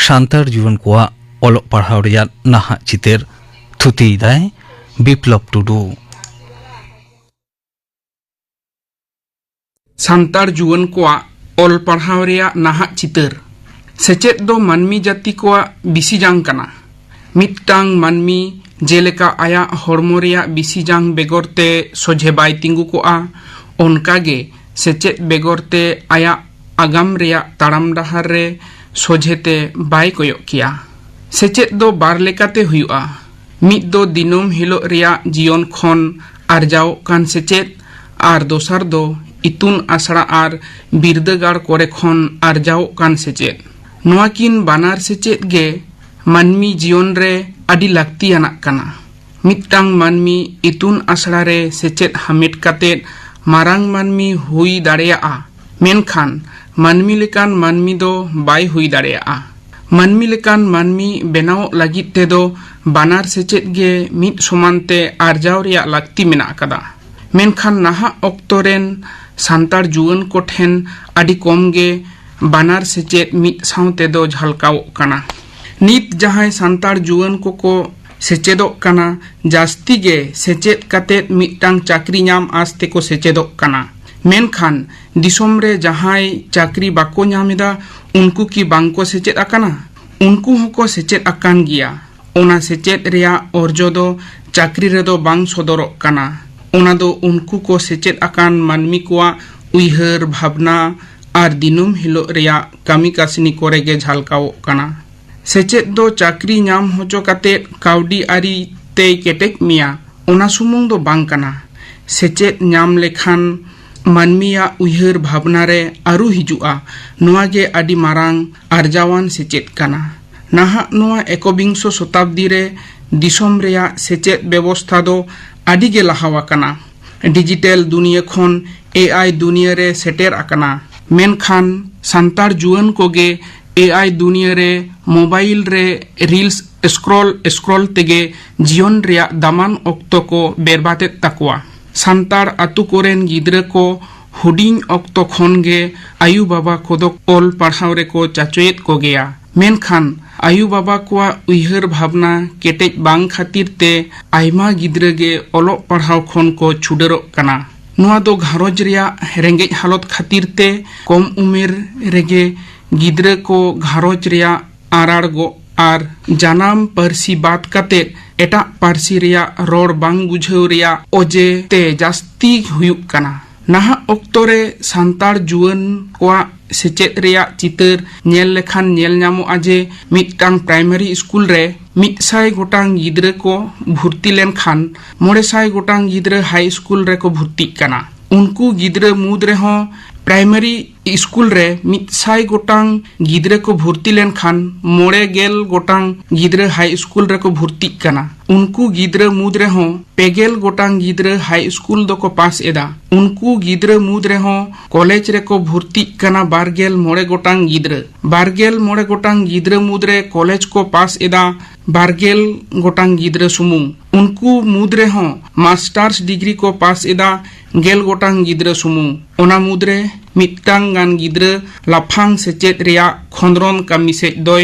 ᱥᱟᱱᱛᱟᱲ ᱡᱩᱣᱟᱹᱱ ᱠᱚᱣᱟᱜ ᱚᱞᱚᱜ ᱯᱟᱲᱦᱟᱣ ᱨᱮᱭᱟᱜ ᱱᱟᱦᱟᱜ ᱪᱤᱛᱟᱹᱨ᱾ ᱛᱷᱩᱛᱤᱭᱮᱫᱟᱭ ᱵᱤᱯᱞᱚᱵ ᱴᱩᱰᱩ᱾ ᱥᱟᱱᱛᱟᱲ ᱡᱩᱣᱟᱹᱱ ᱠᱚᱣᱟᱜ ᱚᱞ ᱯᱟᱲᱦᱟᱣ ᱨᱮᱭᱟᱜ ᱱᱟᱦᱟᱜ ᱪᱤᱛᱟᱹᱨ᱾ ᱥᱮᱪᱮᱫ ᱫᱚ ᱢᱟᱹᱱᱢᱤ ᱡᱟᱹᱛᱤ ᱠᱚᱣᱟᱜ ᱵᱤᱥᱤ ᱡᱟᱝ ᱠᱟᱱᱟ᱾ ᱢᱤᱫᱴᱟᱝ ᱢᱟᱹᱱᱢᱤ ᱡᱮᱞᱮᱠᱟ ᱟᱭᱟᱜ ᱦᱚᱲᱢᱚ ᱨᱮᱭᱟᱜ ᱵᱤᱥᱤ ᱡᱟᱝ ᱵᱮᱜᱚᱨ ᱛᱮ ᱥᱚᱡᱷᱮ ᱵᱟᱭ ᱛᱤᱸᱜᱩ ᱠᱚᱜᱼᱟ, ᱚᱱᱠᱟ ᱜᱮ ᱥᱮᱪᱮᱫ ᱵᱮᱜᱚᱨ ᱛᱮ ᱟᱭᱟᱜ ᱟᱜᱟᱢ ᱨᱮᱭᱟᱜ ᱛᱟᱲᱟᱢ ᱰᱟᱦᱟᱨ ᱨᱮ ᱥᱚᱡᱷᱮ ᱛᱮ ᱵᱟᱭ ᱠᱚᱭᱚᱜ ᱠᱮᱭᱟ᱾ ᱥᱮᱪᱮᱫ ᱫᱚ ᱵᱟᱨ ᱞᱮᱠᱟᱛᱮ ᱦᱩᱭᱩᱜᱼᱟ᱾ ᱢᱤᱫ ᱫᱚ ᱫᱤᱱᱟᱹᱢ ᱦᱤᱞᱳᱜ ᱨᱮᱭᱟᱜ ᱡᱤᱭᱚᱱ ᱠᱷᱚᱱ ᱟᱨᱡᱟᱣᱚᱜ ᱠᱟᱱ ᱥᱮᱪᱮᱫ, ᱟᱨ ᱫᱚᱥᱟᱨ ᱫᱚ ᱤᱛᱩᱱ ᱟᱥᱲᱟ ᱟᱨ ᱵᱤᱨᱫᱟᱹᱜᱟᱲ ᱠᱚᱨᱮ ᱠᱷᱚᱱ ᱟᱨᱡᱟᱣᱚᱜ ᱠᱟᱱ ᱥᱮᱪᱮᱫ᱾ ᱱᱚᱣᱟ ᱠᱤᱱ ᱵᱟᱱᱟᱨ ᱥᱮᱪᱮᱫ ᱜᱮ ᱢᱟᱹᱱᱢᱤ ᱡᱤᱭᱚᱱ ᱨᱮ ᱟᱹᱰᱤ ᱞᱟᱹᱠᱛᱤᱭᱟᱱᱟᱜ ᱠᱟᱱᱟ᱾ ᱢᱤᱫᱴᱟᱝ ᱢᱟᱹᱱᱢᱤ ᱤᱛᱩᱱ ᱟᱥᱲᱟ ᱨᱮ ᱥᱮᱪᱮᱫ ᱦᱟᱢᱮᱴ ᱠᱟᱛᱮᱫ ᱢᱟᱨᱟᱝ ᱢᱟᱹᱱᱢᱤ ᱦᱩᱭ ᱫᱟᱲᱮᱭᱟᱜᱼᱟ, ᱢᱮᱱᱠᱷᱟᱱ ᱢᱟᱹᱱᱢᱤ ᱞᱮᱠᱟᱱ ᱢᱟᱹᱱᱢᱤ ᱫᱚ ᱵᱟᱭ ᱦᱩᱭ ᱫᱟᱲᱮᱭᱟᱜᱼᱟ᱾ ᱢᱟᱹᱱᱢᱤ ᱞᱮᱠᱟᱱ ᱢᱟᱹᱱᱢᱤ ᱵᱮᱱᱟᱣᱚᱜ ᱞᱟᱹᱜᱤᱫ ᱛᱮᱫᱚ ᱵᱟᱱᱟᱨ ᱥᱮᱪᱮᱫ ᱜᱮ ᱢᱤᱫ ᱥᱚᱢᱟᱱ ᱛᱮ ᱟᱨᱡᱟᱣ ᱨᱮᱭᱟᱜ ᱞᱟᱹᱠᱛᱤ ᱢᱮᱱᱟᱜ ᱟᱠᱟᱫᱟ᱾ ᱢᱮᱱᱠᱷᱟᱱ ᱱᱟᱦᱟᱜ ᱚᱠᱛᱚ ᱨᱮᱱ ᱥᱟᱱᱛᱟᱲ ᱡᱩᱣᱟᱹᱱ ᱠᱚᱴᱷᱮᱱ ᱟᱹᱰᱤ ᱠᱚᱢ ᱜᱮ ᱵᱟᱱᱟᱨ ᱥᱮᱪᱮᱫ ᱢᱤᱫ ᱥᱟᱶ ᱛᱮᱫᱚ ᱡᱷᱟᱞᱠᱟᱣᱚᱜ ᱠᱟᱱᱟ᱾ ᱱᱤᱛ ᱡᱟᱦᱟᱸᱭ ᱥᱟᱱᱛᱟᱲ ᱡᱩᱣᱟᱹᱱ ᱠᱚᱠᱚ ᱥᱮᱪᱮᱫᱚᱜ ᱠᱟᱱᱟ, ᱡᱟᱹᱥᱛᱤ ᱜᱮ ᱥᱮᱪᱮᱫ ᱠᱟᱛᱮᱫ ᱢᱤᱫᱴᱟᱝ ᱪᱟᱹᱠᱨᱤ ᱧᱟᱢ ᱟᱸᱥ ᱛᱮᱠᱚ ᱥᱮᱪᱮᱫᱚᱜ ᱠᱟᱱᱟ᱾ ᱢᱮᱱᱠᱷᱟᱱ ᱫᱤᱥᱚᱢ ᱨᱮ ᱡᱟᱦᱟᱸᱭ ᱪᱟᱹᱠᱨᱤ ᱵᱟᱠᱚ ᱧᱟᱢ ᱮᱫᱟ, ᱩᱱᱠᱩ ᱠᱤ ᱵᱟᱝ ᱠᱚ ᱥᱮᱪᱮᱫ ᱟᱠᱟᱱᱟ? ᱩᱱᱠᱩ ᱦᱚᱸᱠᱚ ᱥᱮᱪᱮᱫ ᱟᱠᱟᱱ ᱜᱮᱭᱟ᱾ ᱚᱱᱟ ᱥᱮᱪᱮᱫ ᱨᱮᱭᱟᱜ ᱚᱨᱡᱚ ᱫᱚ ᱪᱟᱹᱠᱨᱤ ᱨᱮᱫᱚ ᱵᱟᱝ ᱥᱚᱫᱚᱨᱚᱜ ᱠᱟᱱᱟ᱾ ᱚᱱᱟ ᱫᱚ ᱩᱱᱠᱩ ᱠᱚ ᱥᱮᱪᱮᱫ ᱟᱠᱟᱱ ᱢᱟᱹᱱᱢᱤ ᱠᱚᱣᱟᱜ ᱩᱭᱦᱟᱹᱨ ᱵᱷᱟᱵᱽᱱᱟ ᱟᱨ ᱫᱤᱱᱟᱹᱢ ᱦᱤᱞᱳᱜ ᱨᱮᱭᱟᱜ ᱠᱟᱹᱢᱤ ᱠᱟᱹᱥᱱᱤ ᱠᱚᱨᱮ ᱜᱮ ᱡᱷᱟᱞᱠᱟᱣᱚᱜ ᱠᱟᱱᱟ᱾ ᱥᱮᱪᱮᱫ ᱫᱚ ᱪᱟᱹᱠᱨᱤ ᱧᱟᱢ ᱦᱚᱪᱚ ᱠᱟᱛᱮᱫ ᱠᱟᱹᱣᱰᱤ ᱟᱹᱨᱤ ᱛᱮᱭ ᱠᱮᱴᱮᱡ ᱢᱮᱭᱟ, ᱚᱱᱟ ᱥᱩᱢᱩᱝ ᱫᱚ ᱵᱟᱝ ᱠᱟᱱᱟ᱾ ᱥᱮᱪᱮᱫ ᱧᱟᱢ ᱞᱮᱠᱷᱟᱱ ᱢᱟᱹᱱᱢᱤᱭᱟᱜ ᱩᱭᱦᱟᱹᱨ ᱵᱷᱟᱵᱽᱱᱟ ᱨᱮ ᱟᱹᱨᱩ ᱦᱤᱡᱩᱜᱼᱟ᱾ ᱱᱚᱣᱟ ᱜᱮ ᱟᱹᱰᱤ ᱢᱟᱨᱟᱝ ᱟᱨᱡᱟᱣᱟᱱ ᱥᱮᱪᱮᱫ ᱠᱟᱱᱟ᱾ ᱱᱟᱦᱟᱜ ᱱᱚᱣᱟ ᱮᱠᱚᱵᱤᱝᱥᱚ ᱥᱚᱛᱟᱵᱫᱤ ᱨᱮ ᱫᱤᱥᱚᱢ ᱨᱮᱭᱟᱜ ᱥᱮᱪᱮᱫ ᱵᱮᱵᱚᱥᱛᱷᱟ ᱫᱚ ᱟᱹᱰᱤ ᱜᱮ ᱞᱟᱦᱟᱣ ᱟᱠᱟᱱᱟ᱾ ᱰᱤᱡᱤᱴᱮᱞ ᱫᱩᱱᱤᱭᱟᱹ ᱠᱷᱚᱱ ᱮ ᱟᱭ ᱫᱩᱱᱤᱭᱟᱹ ᱨᱮ ᱥᱮᱴᱮᱨ ᱟᱠᱟᱱᱟ᱾ ᱢᱮᱱᱠᱷᱟᱱ ᱥᱟᱱᱛᱟᱲ ᱡᱩᱣᱟᱹᱱ ᱠᱚᱜᱮ ᱮ ᱟᱭ ᱫᱩᱱᱤᱭᱟᱹ ᱨᱮ ᱢᱳᱵᱟᱭᱤᱞ ᱨᱮ ᱨᱤᱞᱥ ᱥᱠᱨᱚᱞ ᱥᱠᱨᱚᱞ ᱛᱮᱜᱮ ᱡᱤᱭᱚᱱ ᱨᱮᱭᱟᱜ ᱫᱟᱢᱟᱱ ᱚᱠᱛᱚ ᱠᱚ ᱵᱮᱨᱵᱟᱫᱮᱫ ᱛᱟᱠᱚᱣᱟ᱾ ᱥᱟᱱᱛᱟᱲ ᱟᱛᱩ ᱠᱚᱨᱮᱱ ᱜᱤᱫᱽᱨᱟᱹ ᱠᱚ ᱦᱩᱰᱤᱧ ᱚᱠᱛᱚ ᱠᱷᱚᱱ ᱜᱮ ᱟᱭᱩ ᱵᱟᱵᱟ ᱠᱚᱫᱚ ᱚᱞ ᱯᱟᱲᱦᱟᱣ ᱨᱮᱠᱚ ᱪᱟᱪᱚᱭᱮᱫ ᱠᱚᱜᱮᱭᱟ᱾ ᱢᱮᱱᱠᱷᱟᱱ ᱟᱭᱩ ᱵᱟᱵᱟ ᱠᱚᱣᱟᱜ ᱩᱭᱦᱟᱹᱨ ᱵᱷᱟᱵᱽᱱᱟ ᱠᱮᱴᱮᱡ ᱵᱟᱝ ᱠᱷᱟᱹᱛᱤᱨ ᱛᱮ ᱟᱭᱢᱟ ᱜᱤᱫᱽᱨᱟᱹ ᱜᱮ ᱚᱞᱚᱜ ᱯᱟᱲᱦᱟᱣ ᱠᱷᱚᱱ ᱠᱚ ᱪᱷᱩᱰᱟᱹᱨᱚᱜ ᱠᱟᱱᱟ᱾ ᱱᱚᱣᱟ ᱫᱚ ᱜᱷᱟᱨᱚᱸᱡᱽ ᱨᱮᱭᱟᱜ ᱨᱮᱸᱜᱮᱡ ᱦᱟᱞᱚᱛ ᱠᱷᱟᱹᱛᱤᱨ ᱛᱮ ᱠᱚᱢ ᱩᱢᱮᱨ ᱨᱮᱜᱮ ᱜᱤᱫᱽᱨᱟᱹ ᱠᱚ ᱜᱷᱟᱨᱚᱸᱡᱽ ᱨᱮᱭᱟᱜ ᱟᱨᱟᱲ ᱜᱚᱜ ᱟᱨ ᱡᱟᱱᱟᱢ ᱯᱟᱹᱨᱥᱤ ᱵᱟᱫ ᱠᱟᱛᱮ ᱮᱴᱟᱜ ᱯᱟᱹᱨᱥᱤ ᱨᱮᱭᱟᱜ ᱨᱚᱲ ᱵᱟᱝ ᱵᱩᱡᱷᱟᱹᱣ ᱨᱮᱭᱟᱜ ᱚᱡᱮ ᱛᱮ ᱡᱟᱹᱥᱛᱤ ᱦᱩᱭᱩᱜ ᱠᱟᱱᱟ᱾ ᱱᱟᱦᱟᱜ ᱚᱠᱛᱚ ᱨᱮ ᱥᱟᱱᱛᱟᱲ ᱡᱩᱣᱟᱹᱱ ᱠᱚᱣᱟᱜ ᱥᱮᱪᱮᱫ ᱨᱮᱭᱟᱜ ᱪᱤᱛᱟᱹᱨ ᱧᱮᱞ ᱞᱮᱠᱷᱟᱱ ᱧᱮᱞ ᱧᱟᱢᱚᱜᱼᱟ ᱡᱮ ᱢᱤᱫᱴᱟᱝ ᱯᱨᱟᱭᱢᱟᱨᱤ ᱥᱠᱩᱞ ᱨᱮ ᱢᱤᱫ ᱥᱟᱭ ᱜᱚᱴᱟᱝ ᱜᱤᱫᱽᱨᱟᱹ ᱠᱚ ᱵᱷᱩᱨᱛᱤ ᱞᱮᱱᱠᱷᱟᱱ ᱢᱚᱬᱮ ᱥᱟᱭ ᱜᱚᱴᱟᱝ ᱜᱤᱫᱽᱨᱟᱹ ᱦᱟᱭ ᱥᱠᱩᱞ ᱨᱮᱠᱚ ᱵᱷᱩᱨᱛᱤᱜ ᱠᱟᱱᱟ᱾ ᱩᱱᱠᱩ ᱜᱤᱫᱽᱨᱟᱹ ᱢᱩᱫᱽ ᱨᱮᱦᱚᱸ ᱯᱨᱟᱭᱢᱟᱨᱤ ᱥᱠᱩᱞ ᱨᱮ ᱢᱤᱫ ᱥᱟᱭ ᱜᱚᱴᱟᱝ ᱜᱤᱫᱽᱨᱟᱹ ᱠᱚ ᱵᱷᱩᱨᱛᱤ ᱞᱮᱱᱠᱷᱟᱱ ᱢᱚᱬᱮ ᱜᱮᱞ ᱜᱚᱴᱟᱝ ᱜᱤᱫᱽᱨᱟᱹ ᱦᱟᱭ ᱥᱠᱩᱞ ᱨᱮᱠᱚ ᱵᱷᱩᱨᱛᱤᱜ ᱠᱟᱱᱟ᱾ ᱩᱱᱠᱩ ᱜᱤᱫᱽᱨᱟᱹ ᱢᱩᱫᱽ ᱨᱮᱦᱚᱸ ᱯᱮ ᱜᱮᱞ ᱜᱚᱴᱟᱝ ᱜᱤᱫᱽᱨᱟᱹ ᱦᱟᱭ ᱥᱠᱩᱞ ᱫᱚᱠᱚ ᱯᱟᱥ ᱮᱫᱟ᱾ ᱩᱱᱠᱩ ᱜᱤᱫᱽᱨᱟᱹ ᱢᱩᱫᱽ ᱨᱮᱦᱚᱸ ᱠᱚᱞᱮᱡᱽ ᱨᱮᱠᱚ ᱵᱷᱩᱨᱛᱤᱜ ᱠᱟᱱᱟ ᱵᱟᱨ ᱜᱮᱞ ᱢᱚᱬᱮ ᱜᱚᱴᱟᱝ ᱜᱤᱫᱽᱨᱟᱹ᱾ ᱵᱟᱨ ᱜᱮᱞ ᱢᱚᱬᱮ ᱜᱚᱴᱟᱝ ᱜᱤᱫᱽᱨᱟᱹ ᱢᱩᱫᱽ ᱨᱮ ᱠᱚᱞᱮᱡᱽ ᱠᱚ ᱯᱟᱥ ᱮᱫᱟ ᱵᱟᱨ ᱜᱮᱞ ᱜᱚᱴᱟᱝ ᱜᱤᱫᱽᱨᱟᱹ ᱥᱩᱢᱩᱝ᱾ ᱩᱱᱠᱩ ᱢᱩᱫᱽ ᱨᱮᱦᱚᱸ ᱢᱟᱥᱴᱟᱨᱥ ᱰᱤᱜᱽᱨᱤ ᱠᱚ ᱯᱟᱥ ᱮᱫᱟ ᱜᱮᱞ ᱜᱚᱴᱟᱝ ᱜᱤᱫᱽᱨᱟᱹ ᱥᱩᱢᱩᱝ᱾ ᱚᱱᱟ ᱢᱩᱫᱽᱨᱮ ᱢᱤᱫᱴᱟᱝ ᱜᱟᱱ ᱜᱤᱫᱽᱨᱟᱹ ᱞᱟᱯᱷᱟᱝ ᱥᱮᱪᱮᱫ ᱨᱮᱭᱟᱜ ᱠᱷᱚᱸᱫᱽᱨᱚᱱ ᱠᱟᱹᱢᱤ ᱥᱮᱫ ᱫᱚᱭ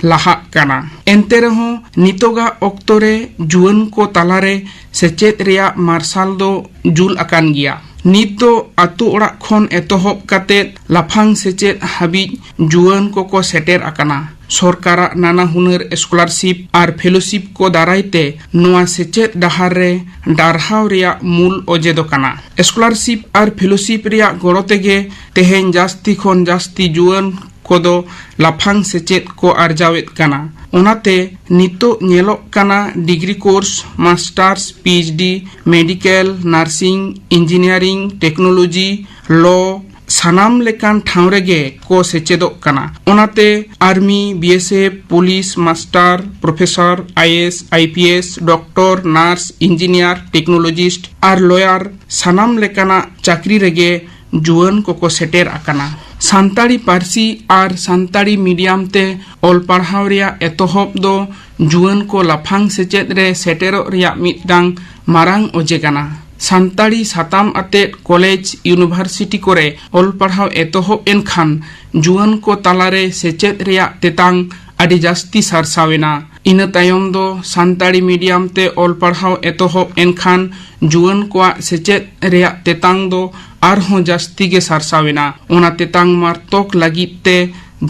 ᱞᱟᱦᱟᱜ ᱠᱟᱱᱟ᱾ ᱮᱱᱛᱮ ᱨᱮᱦᱚᱸ ᱱᱤᱛᱚᱜᱟᱜ ᱚᱠᱛᱚ ᱨᱮ ᱡᱩᱣᱟᱹᱱ ᱠᱚ ᱛᱟᱞᱟᱨᱮ ᱥᱮᱪᱮᱫ ᱨᱮᱭᱟᱜ ᱢᱟᱨᱥᱟᱞ ᱫᱚ ᱡᱩᱞ ᱟᱠᱟᱱ ᱜᱮᱭᱟ᱾ ᱱᱤᱛ ᱫᱚ ᱟᱛᱳ ᱚᱲᱟᱜ ᱠᱷᱚᱱ ᱮᱛᱚᱦᱚᱵ ᱠᱟᱛᱮ ᱞᱟᱯᱷᱟᱝ ᱥᱮᱪᱮᱫ ᱦᱟᱹᱵᱤᱡ ᱡᱩᱣᱟᱹᱱ ᱠᱚᱠᱚ ᱥᱮᱴᱮᱨ ᱟᱠᱟᱱᱟ᱾ ᱥᱚᱨᱠᱟᱨᱟᱜ ᱱᱟᱱᱟ ᱦᱩᱱᱟᱹᱨ ᱥᱠᱚᱞᱟᱨᱥᱤᱯ ᱟᱨ ᱯᱷᱮᱞᱳᱥᱤᱯ ᱠᱚ ᱫᱟᱨᱟᱭ ᱛᱮ ᱱᱚᱣᱟ ᱥᱮᱪᱮᱫ ᱰᱟᱦᱟᱨ ᱨᱮ ᱰᱟᱨᱦᱟᱣ ᱨᱮᱭᱟᱜ ᱢᱩᱞ ᱚᱡᱮ ᱫᱚ ᱠᱟᱱᱟ᱾ ᱥᱠᱚᱞᱟᱨᱥᱤᱯ ᱟᱨ ᱯᱷᱮᱞᱳᱥᱤᱯ ᱨᱮᱭᱟᱜ ᱜᱚᱲᱚ ᱛᱮᱜᱮ ᱛᱮᱦᱮᱧ ᱡᱟᱹᱥᱛᱤ ᱠᱷᱚᱱ ᱡᱟᱹᱥᱛᱤ ᱡᱩᱣᱟᱹᱱ ᱠᱚᱫᱚ ᱞᱟᱯᱷᱟᱝ ᱥᱮᱪᱮᱫ ᱠᱚ ᱟᱨᱡᱟᱣᱮᱫ ᱠᱟᱱᱟ᱾ ᱚᱱᱟᱛᱮ ᱱᱤᱛᱚᱜ ᱧᱮᱞᱚᱜ ᱠᱟᱱᱟ degree course, masters, P H D, medical, nursing, engineering, technology, ᱞᱚ, ᱥᱟᱱᱟᱢ ᱞᱮᱠᱟᱱ ᱴᱷᱟᱶ ᱨᱮᱜᱮ ᱠᱚ ᱥᱮᱪᱮᱫᱚᱜ ᱠᱟᱱᱟ᱾ ᱚᱱᱟᱛᱮ army, B S F, police, master, professor, I A S, I P S, doctor, nurse, engineer, technologist ᱟᱨ ᱞᱚᱭᱟᱨ ᱥᱟᱱᱟᱢ ᱞᱮᱠᱟᱱᱟᱜ ᱪᱟᱹᱠᱨᱤ ᱨᱮᱜᱮ ᱡᱩᱣᱟᱹᱱ ᱠᱚᱠᱚ ᱥᱮᱴᱮᱨ ᱟᱠᱟᱱᱟ᱾ ᱥᱟᱱᱛᱟᱲᱤ ᱯᱟᱹᱨᱥᱤ ᱟᱨ ᱥᱟᱱᱛᱟᱲᱤ ᱢᱤᱰᱤᱭᱟᱢ ᱛᱮ ᱚᱞ ᱯᱟᱲᱦᱟᱣ ᱨᱮᱭᱟᱜ ᱮᱛᱚᱦᱚᱵ ᱫᱚ ᱡᱩᱣᱟᱹᱱ ᱠᱚ ᱞᱟᱯᱷᱟᱝ ᱥᱮᱪᱮᱫ ᱨᱮ ᱥᱮᱴᱮᱨᱚᱜ ᱨᱮᱭᱟᱜ ᱢᱤᱫᱴᱟᱝ ᱢᱟᱨᱟᱝ ᱚᱡᱮ ᱠᱟᱱᱟ᱾ ᱥᱟᱱᱛᱟᱲᱤ ᱥᱟᱛᱟᱢ ᱟᱛᱮᱫ ᱠᱚᱞᱮᱡᱽ, ᱤᱭᱩᱱᱤᱵᱷᱟᱨᱥᱤᱴᱤ ᱠᱚᱨᱮ ᱚᱞ ᱯᱟᱲᱦᱟᱣ ᱮᱛᱚᱦᱚᱵ ᱮᱱ ᱠᱷᱟᱱ ᱡᱩᱣᱟᱹᱱ ᱠᱚ ᱛᱟᱞᱟᱨᱮ ᱥᱮᱪᱮᱫ ᱨᱮᱭᱟᱜ ᱛᱮᱛᱟᱝ ᱟᱹᱰᱤ ᱡᱟᱹᱥᱛᱤ ᱥᱟᱨᱥᱟᱣ ᱮᱱᱟ᱾ ᱤᱱᱟᱹ ᱛᱟᱭᱚᱢ ᱫᱚ ᱥᱟᱱᱛᱟᱲᱤ ᱢᱤᱰᱤᱭᱟᱢ ᱛᱮ ᱚᱞ ᱯᱟᱲᱦᱟᱣ ᱮᱛᱚᱦᱚᱵ ᱮᱱ ᱠᱷᱟᱱ ᱡᱩᱣᱟᱹᱱ ᱠᱚᱣᱟᱜ ᱥᱮᱪᱮᱫ ᱨᱮᱭᱟᱜ ᱛᱮᱛᱟᱝ ᱫᱚ ᱟᱨᱦᱚᱸ ᱡᱟᱹᱥᱛᱤ ᱜᱮ ᱥᱟᱨᱥᱟᱣ ᱮᱱᱟ᱾ ᱚᱱᱟ ᱛᱮᱛᱟᱝ ᱢᱟᱨᱛᱚᱠ ᱞᱟᱹᱜᱤᱫ ᱛᱮ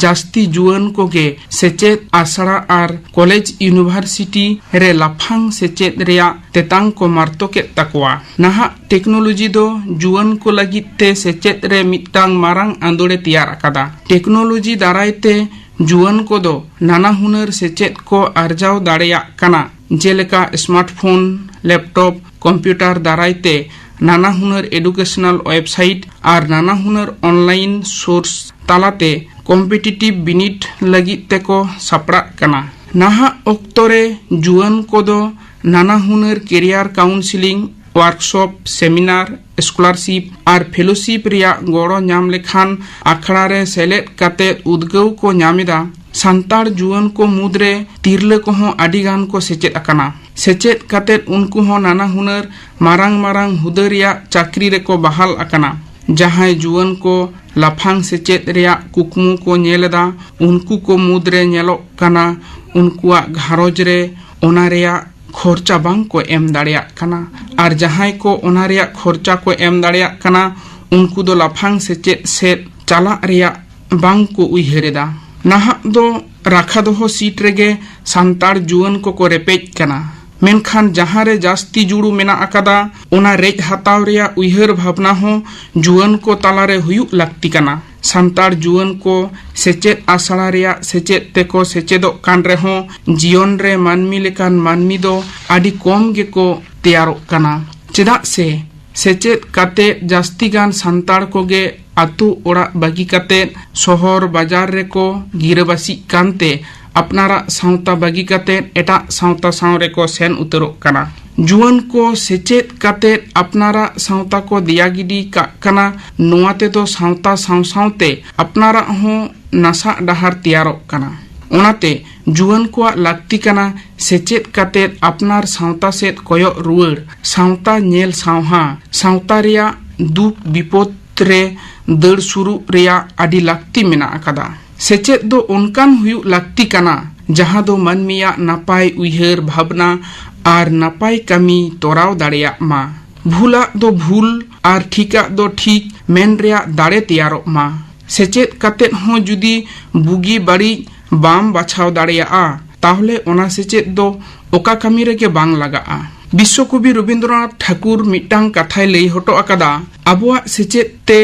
ᱡᱟᱹᱥᱛᱤ ᱡᱩᱣᱟᱹᱱ ᱠᱚᱜᱮ ᱥᱮᱪᱮᱫ ᱟᱥᱲᱟ ᱟᱨ ᱠᱚᱞᱮᱡᱽ, ᱤᱭᱩᱱᱤᱵᱷᱟᱨᱥᱤᱴᱤ ᱨᱮ ᱞᱟᱯᱷᱟᱝ ᱥᱮᱪᱮᱫ ᱨᱮᱭᱟᱜ ᱛᱮᱛᱟᱝ ᱠᱚ ᱢᱟᱨᱛᱚᱠᱮᱫ ᱛᱟᱠᱚᱣᱟ᱾ ᱱᱟᱦᱟᱜ ᱴᱮᱠᱱᱳᱞᱚᱡᱤ ᱫᱚ ᱡᱩᱣᱟᱹᱱ ᱠᱚ ᱞᱟᱹᱜᱤᱫ ᱛᱮ ᱥᱮᱪᱮᱫ ᱨᱮ ᱢᱤᱫᱴᱟᱝ ᱢᱟᱨᱟᱝ ᱟᱸᱫᱳᱲᱮ ᱛᱮᱭᱟᱨ ᱟᱠᱟᱫᱟ᱾ ᱴᱮᱠᱱᱳᱞᱚᱡᱤ ᱫᱟᱨᱟᱭ ᱛᱮ ᱡᱩᱣᱟᱹᱱ ᱠᱚᱫᱚ ᱱᱟᱱᱟ ᱦᱩᱱᱟᱹᱨ ᱥᱮᱪᱮᱫ ᱠᱚ ᱟᱨᱡᱟᱣ ᱫᱟᱲᱮᱭᱟᱜ ᱠᱟᱱᱟ, ᱡᱮᱞᱮᱠᱟ ᱥᱢᱟᱨᱴᱯᱷᱳᱱ, ᱞᱮᱯᱴᱚᱯ, ᱠᱚᱢᱯᱤᱭᱩᱴᱟᱨ ᱫᱟᱨᱟᱭ ᱛᱮ ᱱᱟᱱᱟ ᱦᱩᱱᱟᱹᱨ ᱮᱰᱩᱠᱮᱥᱚᱱᱟᱞ ᱣᱮᱵᱥᱟᱭᱤᱴ ᱟᱨ ᱱᱟᱱᱟ ᱦᱩᱱᱟᱹᱨ ᱚᱱᱞᱟᱭᱤᱱ ᱥᱳᱨᱥ ᱛᱟᱞᱟᱛᱮ ᱠᱚᱢᱯᱤᱴᱤᱴᱤᱵᱷ ᱵᱤᱱᱤᱰ ᱞᱟᱹᱜᱤᱫ ᱛᱮᱠᱚ ᱥᱟᱯᱲᱟᱜ ᱠᱟᱱᱟ᱾ ᱱᱟᱦᱟᱜ ᱚᱠᱛᱚ ᱨᱮ ᱡᱩᱣᱟᱹᱱ ᱠᱚᱫᱚ ᱱᱟᱱᱟ ᱦᱩᱱᱟᱹᱨ career counselling, workshop, seminar, scholarship ᱟᱨ ᱯᱷᱮᱞᱳᱥᱤᱯ ᱨᱮᱭᱟᱜ ᱜᱚᱲᱚ ᱧᱟᱢ ᱞᱮᱠᱷᱟᱱ ᱟᱠᱷᱲᱟ ᱨᱮ ᱥᱮᱞᱮᱫ ᱠᱟᱛᱮ ᱩᱫᱽᱜᱟᱹᱣ ᱠᱚ ᱧᱟᱢ ᱮᱫᱟ᱾ ᱥᱟᱱᱛᱟᱲ ᱡᱩᱣᱟᱹᱱ ᱠᱚ ᱢᱩᱫᱽᱨᱮ ᱛᱤᱨᱞᱟᱹ ᱠᱚᱦᱚᱸ ᱟᱹᱰᱤ ᱜᱟᱱ ᱠᱚ ᱥᱮᱪᱮᱫ ᱟᱠᱟᱱᱟ᱾ ᱥᱮᱪᱮᱫ ᱠᱟᱛᱮ ᱩᱱᱠᱩ ᱦᱚᱸ ᱱᱟᱱᱟ ᱦᱩᱱᱟᱹᱨ ᱢᱟᱨᱟᱝ ᱢᱟᱨᱟᱝ ᱦᱩᱫᱟᱹ ᱨᱮᱭᱟᱜ ᱪᱟᱹᱠᱨᱤ ᱨᱮᱠᱚ ᱵᱟᱦᱟᱞ ᱟᱠᱟᱱᱟ᱾ ᱡᱟᱦᱟᱸᱭ ᱡᱩᱣᱟᱹᱱ ᱠᱚ ᱞᱟᱯᱷᱟᱝ ᱥᱮᱪᱮᱫ ᱨᱮᱭᱟᱜ ᱠᱩᱠᱢᱩ ᱠᱚ ᱧᱮᱞ ᱮᱫᱟ, ᱩᱱᱠᱩ ᱠᱚ ᱢᱩᱫᱽᱨᱮ ᱧᱮᱞᱚᱜ ᱠᱟᱱᱟ ᱩᱱᱠᱩᱣᱟᱜ ᱜᱷᱟᱨᱚᱸᱡᱽ ᱨᱮ ᱚᱱᱟ ᱨᱮᱭᱟᱜ ᱠᱷᱚᱨᱪᱟ ᱵᱟᱝ ᱠᱚ ᱮᱢ ᱫᱟᱲᱮᱭᱟᱜ ᱠᱟᱱᱟ᱾ ᱟᱨ ᱡᱟᱦᱟᱸᱭ ᱠᱚ ᱚᱱᱟ ᱨᱮᱭᱟᱜ ᱠᱷᱚᱨᱪᱟ ᱠᱚ ᱮᱢ ᱫᱟᱲᱮᱭᱟᱜ ᱠᱟᱱᱟ, ᱩᱱᱠᱩ ᱫᱚ ᱞᱟᱯᱷᱟᱝ ᱥᱮᱪᱮᱫ ᱥᱮᱫ ᱪᱟᱞᱟᱜ ᱨᱮᱭᱟᱜ ᱵᱟᱝ ᱠᱚ ᱩᱭᱦᱟᱹᱨ ᱮᱫᱟ᱾ ᱱᱟᱦᱟᱜ ᱫᱚ ᱨᱟᱠᱷᱟ ᱫᱚᱦᱚ ᱥᱤᱴ ᱨᱮᱜᱮ ᱥᱟᱱᱛᱟᱲ ᱡᱩᱣᱟᱹᱱ ᱠᱚᱠᱚ ᱨᱮᱯᱮᱡ ᱠᱟᱱᱟ᱾ ᱢᱮᱱᱠᱷᱟᱱ ᱡᱟᱦᱟᱸ ᱨᱮ ᱡᱟᱹᱥᱛᱤ ᱡᱩᱲᱩ ᱢᱮᱱᱟᱜ ᱟᱠᱟᱫᱟ, ᱚᱱᱟ ᱨᱮᱡ ᱦᱟᱛᱟᱣ ᱨᱮᱭᱟᱜ ᱩᱭᱦᱟᱹᱨ ᱵᱷᱟᱵᱽᱱᱟ ᱦᱚᱸ ᱡᱩᱣᱟᱹᱱ ᱠᱚ ᱛᱟᱞᱟᱨᱮ ᱦᱩᱭᱩᱜ ᱞᱟᱹᱠᱛᱤ ᱠᱟᱱᱟ᱾ ᱥᱟᱱᱛᱟᱲ ᱡᱩᱣᱟᱹᱱ ᱠᱚ ᱥᱮᱪᱮᱫ ᱟᱥᱲᱟ ᱨᱮᱭᱟᱜ ᱥᱮᱪᱮᱫ ᱛᱮᱠᱚ ᱥᱮᱪᱮᱫᱚᱜ ᱠᱟᱱ ᱨᱮᱦᱚᱸ, ᱡᱤᱭᱚᱱ ᱨᱮ ᱢᱟᱹᱱᱢᱤ ᱞᱮᱠᱟᱱ ᱢᱟᱹᱱᱢᱤ ᱫᱚ ᱟᱹᱰᱤ ᱠᱚᱢ ᱜᱮᱠᱚ ᱛᱮᱭᱟᱨᱚᱜ ᱠᱟᱱᱟ᱾ ᱪᱮᱫᱟᱜ ᱥᱮ ᱥᱮᱪᱮᱫ ᱠᱟᱛᱮ ᱡᱟᱹᱥᱛᱤ ᱜᱟᱱ ᱥᱟᱱᱛᱟᱲ ᱠᱚᱜᱮ ᱟᱛᱳ ᱚᱲᱟᱜ ᱵᱟᱹᱜᱤ ᱠᱟᱛᱮ ᱥᱚᱦᱚᱨ ᱵᱟᱡᱟᱨ ᱨᱮᱠᱚ ᱜᱤᱨᱟᱹᱵᱟᱹᱥᱤᱜ ᱠᱟᱱᱛᱮ ᱟᱯᱱᱟᱨᱟᱜ ᱥᱟᱶᱛᱟ ᱵᱟᱹᱜᱤ ᱠᱟᱛᱮ ᱮᱴᱟᱜ ᱥᱟᱶᱛᱟ ᱥᱟᱶ ᱨᱮᱠᱚ ᱥᱮᱱ ᱩᱛᱟᱹᱨᱚᱜ ᱠᱟᱱᱟ᱾ ᱡᱩᱣᱟᱹᱱ ᱠᱚ ᱥᱮᱪᱮᱫ ᱠᱟᱛᱮ ᱟᱯᱱᱟᱨᱟᱜ ᱥᱟᱶᱛᱟ ᱠᱚ ᱫᱮᱭᱟ ᱜᱤᱰᱤ ᱠᱟᱜ ᱠᱟᱱᱟ᱾ ᱱᱚᱣᱟ ᱛᱮᱫᱚ ᱥᱟᱶᱛᱟ ᱥᱟᱶ ᱥᱟᱶᱛᱮ ᱟᱯᱱᱟᱨᱟᱜ ᱦᱚᱸ ᱱᱟᱥᱟᱜ ᱰᱟᱦᱟᱨ ᱛᱮᱭᱟᱨᱚᱜ ᱠᱟᱱᱟ᱾ ᱚᱱᱟᱛᱮ ᱡᱩᱣᱟᱹᱱ ᱠᱚᱣᱟᱜ ᱞᱟᱹᱠᱛᱤ ᱠᱟᱱᱟ ᱥᱮᱪᱮᱫ ᱠᱟᱛᱮᱫ ᱟᱯᱱᱟᱨ ᱥᱟᱶᱛᱟ ᱥᱮᱫ ᱠᱚᱭᱚᱜ ᱨᱩᱣᱟᱹᱲ, ᱥᱟᱶᱛᱟ ᱧᱮᱞ ᱥᱟᱶᱦᱟ, ᱥᱟᱶᱛᱟ ᱨᱮᱭᱟᱜ ᱫᱩᱠ ᱵᱤᱯᱚᱫ ᱨᱮ ᱫᱟᱹᱲ ᱥᱩᱨᱩᱜ ᱨᱮᱭᱟᱜ ᱟᱹᱰᱤ ᱞᱟᱹᱠᱛᱤ ᱢᱮᱱᱟᱜ ᱟᱠᱟᱫᱟ᱾ ᱥᱮᱪᱮᱫ ᱫᱚ ᱚᱱᱠᱟᱱ ᱦᱩᱭᱩᱜ ᱞᱟᱹᱠᱛᱤ ᱠᱟᱱᱟ, ᱡᱟᱦᱟᱸ ᱫᱚ ᱢᱟᱹᱱᱢᱤᱭᱟᱜ ᱱᱟᱯᱟᱭ ᱩᱭᱦᱟᱹᱨ ᱵᱷᱟᱵᱽᱱᱟ ᱟᱨ ᱱᱟᱯᱟᱭ ᱠᱟᱹᱢᱤ ᱛᱚᱨᱟᱣ ᱫᱟᱲᱮᱭᱟᱜ ᱢᱟ᱾ ᱵᱷᱩᱞᱟᱜ ᱫᱚ ᱵᱷᱩᱞ ᱟᱨ ᱴᱷᱤᱠᱟᱜ ᱫᱚ ᱴᱷᱤᱠ ᱢᱮᱱ ᱨᱮᱭᱟᱜ ᱫᱟᱲᱮ ᱛᱮᱭᱟᱨᱚᱜ ᱢᱟ᱾ ᱥᱮᱪᱮᱫ ᱠᱟᱛᱮᱫ ᱦᱚᱸ ᱡᱩᱫᱤ ᱵᱩᱜᱤ ᱵᱟᱹᱲᱤᱡ ᱵᱟᱢ ᱵᱟᱪᱷᱟᱣ ᱫᱟᱲᱮᱭᱟᱜᱼᱟ, ᱛᱟᱦᱚᱞᱮ ᱚᱱᱟ ᱥᱮᱪᱮᱫ ᱫᱚ ᱚᱠᱟ ᱠᱟᱹᱢᱤ ᱨᱮᱜᱮ ᱵᱟᱝ ᱞᱟᱜᱟᱜᱼᱟ᱾ ᱵᱤᱥᱥᱚᱠᱚᱵᱤ ᱨᱚᱵᱤᱱᱫᱨᱚᱱᱟᱛᱷ ᱴᱷᱟᱹᱠᱩᱨ ᱢᱤᱫᱴᱟᱝ ᱠᱟᱛᱷᱟᱭ ᱞᱟᱹᱭ ᱦᱚᱴᱚ ᱟᱠᱟᱫᱟ, "ᱟᱵᱚᱣᱟᱜ ᱥᱮᱪᱮᱫ ᱛᱮ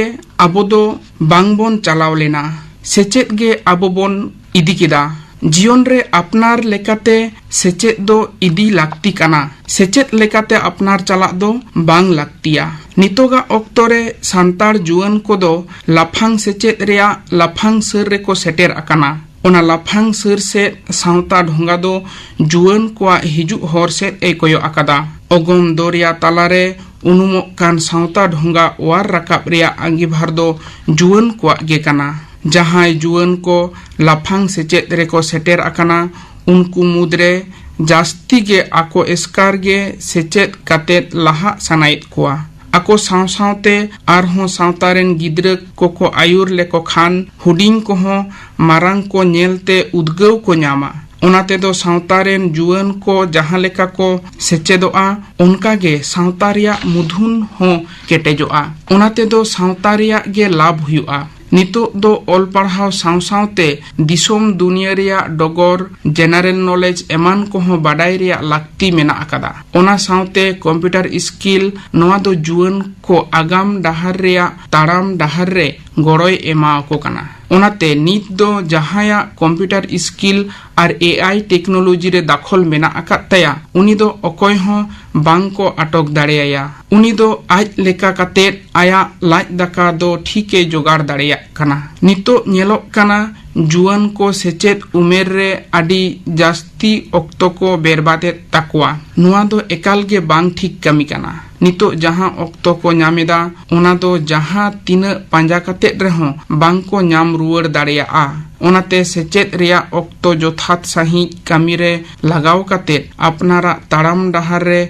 ᱟᱵᱚ ᱫᱚ ᱵᱟᱝ ᱵᱚᱱ ᱪᱟᱞᱟᱣ ᱞᱮᱱᱟ, ᱥᱮᱪᱮᱫ ᱜᱮ ᱟᱵᱚ ᱵᱚᱱ ᱤᱫᱤ ᱠᱮᱫᱟ᱾" ᱡᱤᱭᱚᱱ ᱨᱮ ᱟᱯᱱᱟᱨ ᱞᱮᱠᱟᱛᱮ ᱥᱮᱪᱮᱫ ᱫᱚ ᱤᱫᱤ ᱞᱟᱹᱠᱛᱤ ᱠᱟᱱᱟ᱾ ᱥᱮᱪᱮᱫ ᱞᱮᱠᱟᱛᱮ ᱟᱯᱱᱟᱨ ᱪᱟᱞᱟᱜ ᱫᱚ ᱵᱟᱝ ᱞᱟᱹᱠᱛᱤᱭᱟ᱾ ᱱᱤᱛᱚᱜᱟᱜ ᱚᱠᱛᱚ ᱨᱮ ᱥᱟᱱᱛᱟᱲ ᱡᱩᱣᱟᱹᱱ ᱠᱚᱫᱚ ᱞᱟᱯᱷᱟᱝ ᱥᱮᱪᱮᱫ ᱨᱮᱭᱟᱜ ᱞᱟᱯᱷᱟᱝ ᱥᱟᱹᱨ ᱨᱮᱠᱚ ᱥᱮᱴᱮᱨ ᱟᱠᱟᱱᱟ᱾ ᱚᱱᱟ ᱞᱟᱯᱷᱟᱝ ᱥᱟᱹᱨ ᱥᱮᱫ ᱥᱟᱶᱛᱟ ᱰᱷᱚᱸᱜᱟ ᱫᱚ ᱡᱩᱣᱟᱹᱱ ᱠᱚᱣᱟᱜ ᱦᱤᱡᱩᱜ ᱦᱚᱨ ᱥᱮᱫ ᱮ ᱠᱚᱭᱚᱜ ᱟᱠᱟᱫᱟ᱾ ᱚᱜᱚᱢ ᱫᱚᱨᱭᱟ ᱛᱟᱞᱟᱨᱮ ᱩᱱᱩᱢᱚᱜ ᱠᱟᱱ ᱥᱟᱶᱛᱟ ᱰᱷᱚᱸᱜᱟ ᱚᱣᱟᱨ ᱨᱟᱠᱟᱵ ᱨᱮᱭᱟᱜ ᱟᱸᱜᱤᱵᱷᱟᱨ ᱫᱚ ᱡᱩᱣᱟᱹᱱ ᱠᱚᱣᱟᱜ ᱜᱮ ᱠᱟᱱᱟ᱾ ᱡᱟᱦᱟᱸᱭ ᱡᱩᱣᱟᱹᱱ ᱠᱚ ᱞᱟᱯᱷᱟᱝ ᱥᱮᱪᱮᱫ ᱨᱮᱠᱚ ᱥᱮᱴᱮᱨ ᱟᱠᱟᱱᱟ, ᱩᱱᱠᱩ ᱢᱩᱫᱽᱨᱮ ᱡᱟᱹᱥᱛᱤ ᱜᱮ ᱟᱠᱚ ᱮᱥᱠᱟᱨ ᱜᱮ ᱥᱮᱪᱮᱫ ᱠᱟᱛᱮᱫ ᱞᱟᱦᱟᱜ ᱥᱟᱱᱟᱭᱮᱫ ᱠᱚᱣᱟ᱾ ᱟᱠᱚ ᱥᱟᱶ ᱥᱟᱶᱛᱮ ᱟᱨᱦᱚᱸ ᱥᱟᱶᱛᱟ ᱨᱮᱱ ᱜᱤᱫᱽᱨᱟᱹ ᱠᱚᱠᱚ ᱟᱹᱭᱩᱨ ᱞᱮᱠᱚ ᱠᱷᱟᱱ, ᱦᱩᱰᱤᱧ ᱠᱚᱦᱚᱸ ᱢᱟᱨᱟᱝ ᱠᱚ ᱧᱮᱞᱛᱮ ᱩᱫᱽᱜᱟᱹᱣ ᱠᱚ ᱧᱟᱢᱟ᱾ ᱚᱱᱟ ᱛᱮᱫᱚ ᱥᱟᱶᱛᱟ ᱨᱮᱱ ᱡᱩᱣᱟᱹᱱ ᱠᱚ ᱡᱟᱦᱟᱸ ᱞᱮᱠᱟ ᱠᱚ ᱥᱮᱪᱮᱫᱚᱜᱼᱟ, ᱚᱱᱠᱟ ᱜᱮ ᱥᱟᱶᱛᱟ ᱨᱮᱭᱟᱜ ᱢᱩᱫᱷᱩᱱ ᱦᱚᱸ ᱠᱮᱴᱮᱡᱚᱜᱼᱟ᱾ ᱚᱱᱟ ᱛᱮᱫᱚ ᱥᱟᱶᱛᱟ ᱨᱮᱭᱟᱜ ᱜᱮ ᱞᱟᱵᱷ ᱦᱩᱭᱩᱜᱼᱟ᱾ ᱱᱤᱛᱚᱜ ᱫᱚ ᱚᱞ ᱯᱟᱲᱦᱟᱣ ᱥᱟᱶ ᱥᱟᱶᱛᱮ ᱫᱤᱥᱚᱢ ᱫᱩᱱᱤᱭᱟᱹ ᱨᱮᱭᱟᱜ ᱰᱚᱜᱚᱨ, general knowledge ᱮᱢᱟᱱ ᱠᱚᱦᱚᱸ ᱵᱟᱰᱟᱭ ᱨᱮᱭᱟᱜ ᱞᱟᱹᱠᱛᱤ ᱢᱮᱱᱟᱜ ᱟᱠᱟᱫᱟ᱾ ᱚᱱᱟ ᱥᱟᱶᱛᱮ computer skill, ᱱᱚᱣᱟ ᱫᱚ ᱡᱩᱣᱟᱹᱱ ᱠᱚ ᱟᱜᱟᱢ ᱰᱟᱦᱟᱨ ᱨᱮᱭᱟᱜ ᱛᱟᱲᱟᱢ ᱰᱟᱦᱟᱨ ᱨᱮ ᱜᱚᱲᱚᱭ ᱮᱢᱟ ᱟᱠᱚ ᱠᱟᱱᱟ᱾ ᱚᱱᱟᱛᱮ ᱱᱤᱛ ᱫᱚ ᱡᱟᱦᱟᱸᱭᱟᱜ computer skill R A I technology ᱨᱮ ᱫᱟᱠᱷᱚᱞ ᱢᱮᱱᱟᱜ ᱟᱠᱟᱫ ᱛᱟᱭᱟ, ᱩᱱᱤ ᱫᱚ ᱚᱠᱚᱭ ᱦᱚᱸ ᱵᱟᱝ ᱠᱚ ᱟᱴᱚᱠ ᱫᱟᱲᱮᱭᱟᱭᱟ᱾ ᱩᱱᱤ ᱫᱚ ᱟᱡ ᱞᱮᱠᱟ ᱠᱟᱛᱮᱫ ᱟᱭᱟᱜ ᱞᱟᱡ ᱫᱟᱠᱟ ᱫᱚ ᱴᱷᱤᱠ ᱮ ᱡᱚᱜᱟᱲ ᱫᱟᱲᱮᱭᱟᱜ ᱠᱟᱱᱟ᱾ ᱱᱤᱛᱚᱜ ᱧᱮᱞᱚᱜ ᱠᱟᱱᱟ, ᱡᱩᱣᱟᱹᱱ ᱠᱚ ᱥᱮᱪᱮᱫ ᱩᱢᱮᱨ ᱨᱮ ᱟᱹᱰᱤ ᱡᱟᱹᱥᱛᱤ ᱚᱠᱛᱚ ᱠᱚ ᱵᱮᱨᱵᱟᱫᱮᱫ ᱛᱟᱠᱚᱣᱟ᱾ ᱱᱚᱣᱟ ᱫᱚ ᱮᱠᱟᱞ ᱜᱮ ᱵᱟᱝ ᱴᱷᱤᱠ ᱠᱟᱹᱢᱤ ᱠᱟᱱᱟ᱾ ᱱᱤᱛᱚᱜ ᱡᱟᱦᱟᱸ ᱚᱠᱛᱚ ᱠᱚ ᱧᱟᱢ ᱮᱫᱟ, ᱚᱱᱟ ᱫᱚ ᱡᱟᱦᱟᱸ ᱛᱤᱱᱟᱹᱜ ᱯᱟᱸᱡᱟ ᱠᱟᱛᱮᱫ ᱨᱮᱦᱚᱸ ᱵᱟᱝ ᱠᱚ ᱧᱟᱢ ᱨᱩᱣᱟᱹᱲ ᱫᱟᱲᱮᱭᱟᱜᱼᱟ᱾ ᱚᱱᱟᱛᱮ ᱥᱮᱪᱮᱫ ᱨᱮᱭᱟᱜ ᱚᱠᱛᱚ ᱡᱚᱛᱷᱟᱛ ᱥᱟᱹᱦᱤᱡ ᱠᱟᱹᱢᱤ ᱨᱮ ᱞᱟᱜᱟᱣ ᱠᱟᱛᱮ ᱟᱯᱱᱟᱨᱟᱜ ᱛᱟᱲᱟᱢ ᱰᱟᱦᱟᱨ ᱨᱮ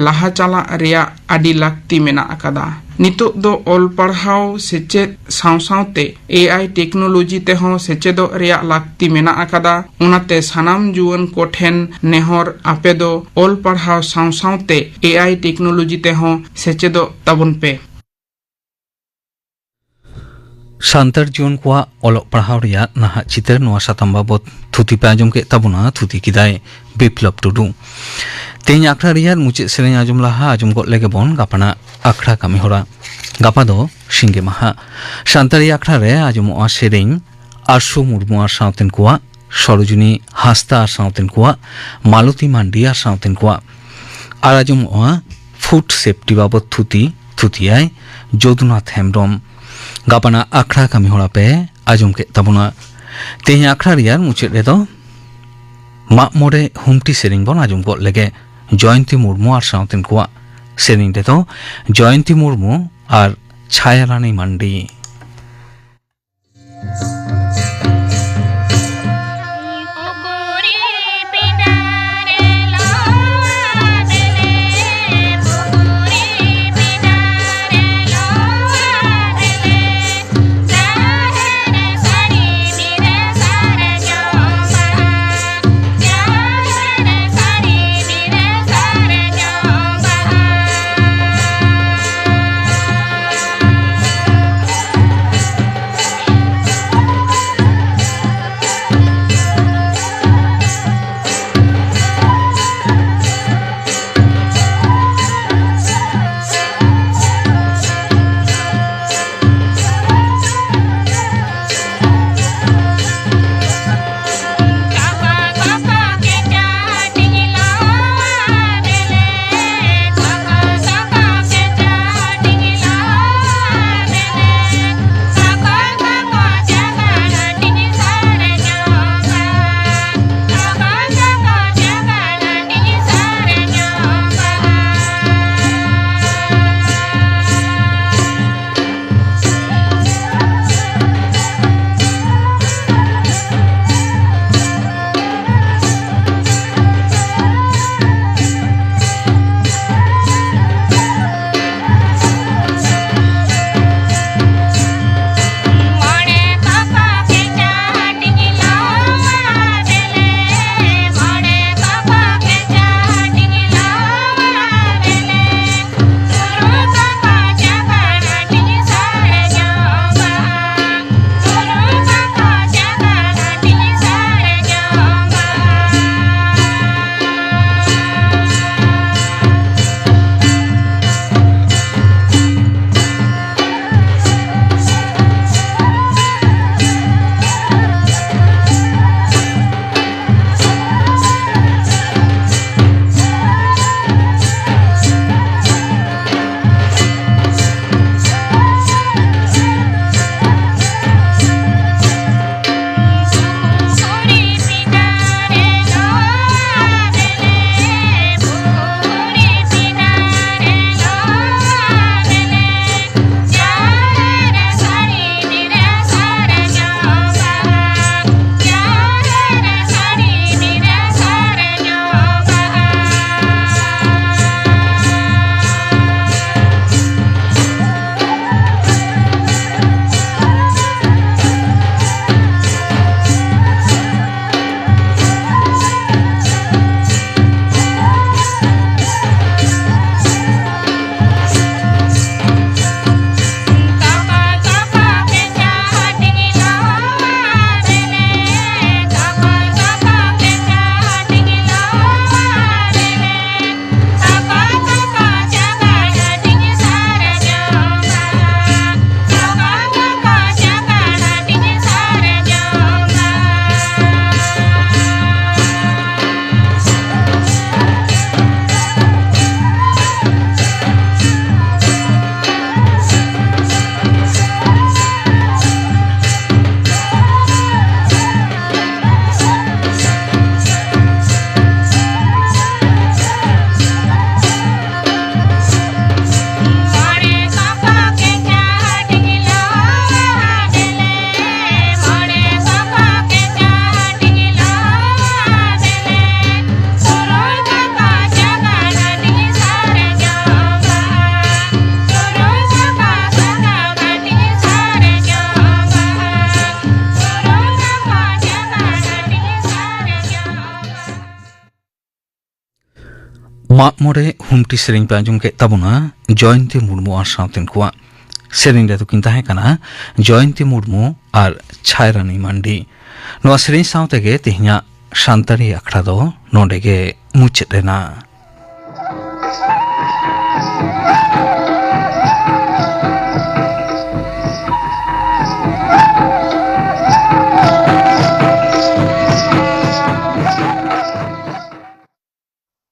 ᱞᱟᱦᱟ ᱪᱟᱞᱟᱜ ᱨᱮᱭᱟᱜ ᱟᱹᱰᱤ ᱞᱟᱹᱠᱛᱤ ᱢᱮᱱᱟᱜ ᱟᱠᱟᱫᱟ᱾ ᱱᱤᱛᱚᱜ ᱫᱚ ᱚᱞ ᱯᱟᱲᱦᱟᱣ ᱥᱮᱪᱮᱫ ᱥᱟᱶ ᱥᱟᱶᱛᱮ ᱮ ᱟᱭ ᱴᱮᱠᱱᱳᱞᱚᱡᱤ ᱛᱮᱦᱚᱸ ᱥᱮᱪᱮᱫᱚᱜ ᱨᱮᱭᱟᱜ ᱞᱟᱹᱠᱛᱤ ᱢᱮᱱᱟᱜ ᱟᱠᱟᱫᱟ᱾ ᱚᱱᱟᱛᱮ ᱥᱟᱱᱟᱢ ᱡᱩᱣᱟᱹᱱ ᱠᱚᱴᱷᱮᱱ ᱱᱮᱦᱚᱨ, ᱟᱯᱮ ᱫᱚ ᱚᱞ ᱯᱟᱲᱦᱟᱣ ᱥᱟᱶ ᱥᱟᱶᱛᱮ ᱮ ᱟᱭ ᱴᱮᱠᱱᱳᱞᱚᱡᱤ ᱛᱮᱦᱚᱸ ᱥᱮᱪᱮᱫᱚᱜ ᱛᱟᱵᱚᱱ ᱯᱮ᱾ ᱥᱟᱱᱛᱟᱲ ᱡᱩᱣᱟᱹᱱ ᱠᱚᱣᱟᱜ ᱚᱞᱚᱜ ᱯᱟᱲᱦᱟᱣ ᱨᱮᱭᱟᱜ ᱱᱟᱦᱟᱜ ᱪᱤᱛᱟᱹᱨ, ᱱᱚᱣᱟ ᱥᱟᱛᱟᱢ ᱵᱟᱵᱚᱛ ᱛᱷᱩᱛᱤ ᱯᱮ ᱟᱸᱡᱚᱢ ᱠᱮᱫ ᱛᱟᱵᱚᱱᱟ᱾ ᱛᱷᱩᱛᱤ ᱠᱮᱫᱟᱭ ᱵᱤᱯᱞᱚᱵ ᱴᱩᱰᱩ᱾ ᱛᱮᱦᱮᱧ ᱟᱠᱷᱲᱟ ᱨᱮᱭᱟᱜ ᱢᱩᱪᱟᱹᱫ ᱥᱮᱨᱮᱧ ᱟᱸᱡᱚᱢ ᱞᱟᱦᱟ ᱟᱸᱡᱚᱢ ᱜᱚᱫ ᱞᱮᱜᱮ ᱵᱚᱱ ᱜᱟᱯᱟᱱᱟᱜ ᱟᱠᱷᱲᱟ ᱠᱟᱹᱢᱤ ᱦᱚᱨᱟ᱾ ᱜᱟᱯᱟ ᱫᱚ ᱥᱤᱸᱜᱮ ᱢᱟᱦᱟ᱾ ᱥᱟᱱᱛᱟᱲᱤ ᱟᱠᱷᱲᱟ ᱨᱮ ᱟᱸᱡᱚᱢᱚᱜᱼᱟ ᱥᱮᱨᱮᱧ ᱟᱨᱥᱩ ᱢᱩᱨᱢᱩ ᱟᱨ ᱥᱟᱶᱛᱮᱱ ᱠᱚᱣᱟᱜ, ᱥᱚᱨᱳᱡᱤᱱᱤ ᱦᱟᱸᱥᱫᱟ ᱟᱨ ᱥᱟᱶᱛᱮᱱ ᱠᱚᱣᱟᱜ, ᱢᱟᱞᱚᱛᱤ ᱢᱟᱱᱰᱤ ᱟᱨ ᱥᱟᱶᱛᱮᱱ ᱠᱚᱣᱟᱜ᱾ ᱟᱨ ᱟᱸᱡᱚᱢᱚᱜᱼᱟ ᱯᱷᱩᱰ ᱥᱮᱯᱴᱤ ᱵᱟᱵᱚᱛ ᱛᱷᱩᱛᱤ, ᱛᱷᱩᱛᱤᱭᱟᱭ ᱡᱚᱫᱩᱱᱟᱛᱷ ᱦᱮᱢᱵᱽᱨᱚᱢ᱾ ᱜᱟᱯᱟᱱᱟᱜ ᱟᱠᱷᱲᱟ ᱠᱟᱹᱢᱤ ᱦᱚᱨᱟ ᱯᱮ ᱟᱸᱡᱚᱢ ᱠᱮᱫ ᱛᱟᱵᱚᱱᱟ᱾ ᱛᱮᱦᱮᱧ ᱟᱠᱷᱲᱟ ᱨᱮᱭᱟᱜ ᱢᱩᱪᱟᱹᱫ ᱨᱮᱫᱚ ᱢᱟᱜ ᱢᱚᱬᱮ ᱦᱩᱢᱴᱤ ᱥᱮᱨᱮᱧ ᱵᱚᱱ ᱟᱸᱡᱚᱢ ᱜᱚᱫ ᱞᱮᱜᱮ᱾ ᱡᱚᱭᱚᱱᱛᱤ ᱢᱩᱨᱢᱩ ᱟᱨ ᱥᱟᱶᱛᱮᱱ ᱠᱚᱣᱟᱜ ᱥᱮᱨᱮᱧ ᱨᱮᱫᱚ ᱡᱚᱭᱚᱱᱛᱤ ᱢᱩᱨᱢᱩ ᱟᱨ ᱪᱷᱟᱭᱟᱨᱟᱱᱤ ᱢᱟᱱᱰᱤ᱾ ᱢᱟᱜ ᱢᱚᱬᱮ ᱦᱩᱢᱴᱤ ᱥᱮᱨᱮᱧ ᱯᱮ ᱟᱸᱡᱚᱢ ᱠᱮᱫ ᱛᱟᱵᱚᱱᱟ ᱡᱚᱭᱚᱱᱛᱤ ᱢᱩᱨᱢᱩ ᱟᱨ ᱥᱟᱶᱛᱮᱱ ᱠᱚᱣᱟᱜ᱾ ᱥᱮᱨᱮᱧ ᱨᱮ ᱫᱚᱠᱤᱱ ᱛᱟᱦᱮᱸ ᱠᱟᱱᱟ ᱡᱚᱭᱚᱱᱛᱤ ᱢᱩᱨᱢᱩ ᱟᱨ ᱪᱷᱟᱭᱨᱟᱱᱤ ᱢᱟᱱᱰᱤ᱾ ᱱᱚᱣᱟ ᱥᱮᱨᱮᱧ ᱥᱟᱶ ᱛᱮᱜᱮ ᱛᱮᱦᱮᱧᱟᱜ ᱥᱟᱱᱛᱟᱲᱤ ᱟᱠᱷᱲᱟ ᱫᱚ ᱱᱚᱰᱮ ᱜᱮ ᱢᱩᱪᱟᱹᱫ ᱮᱱᱟ᱾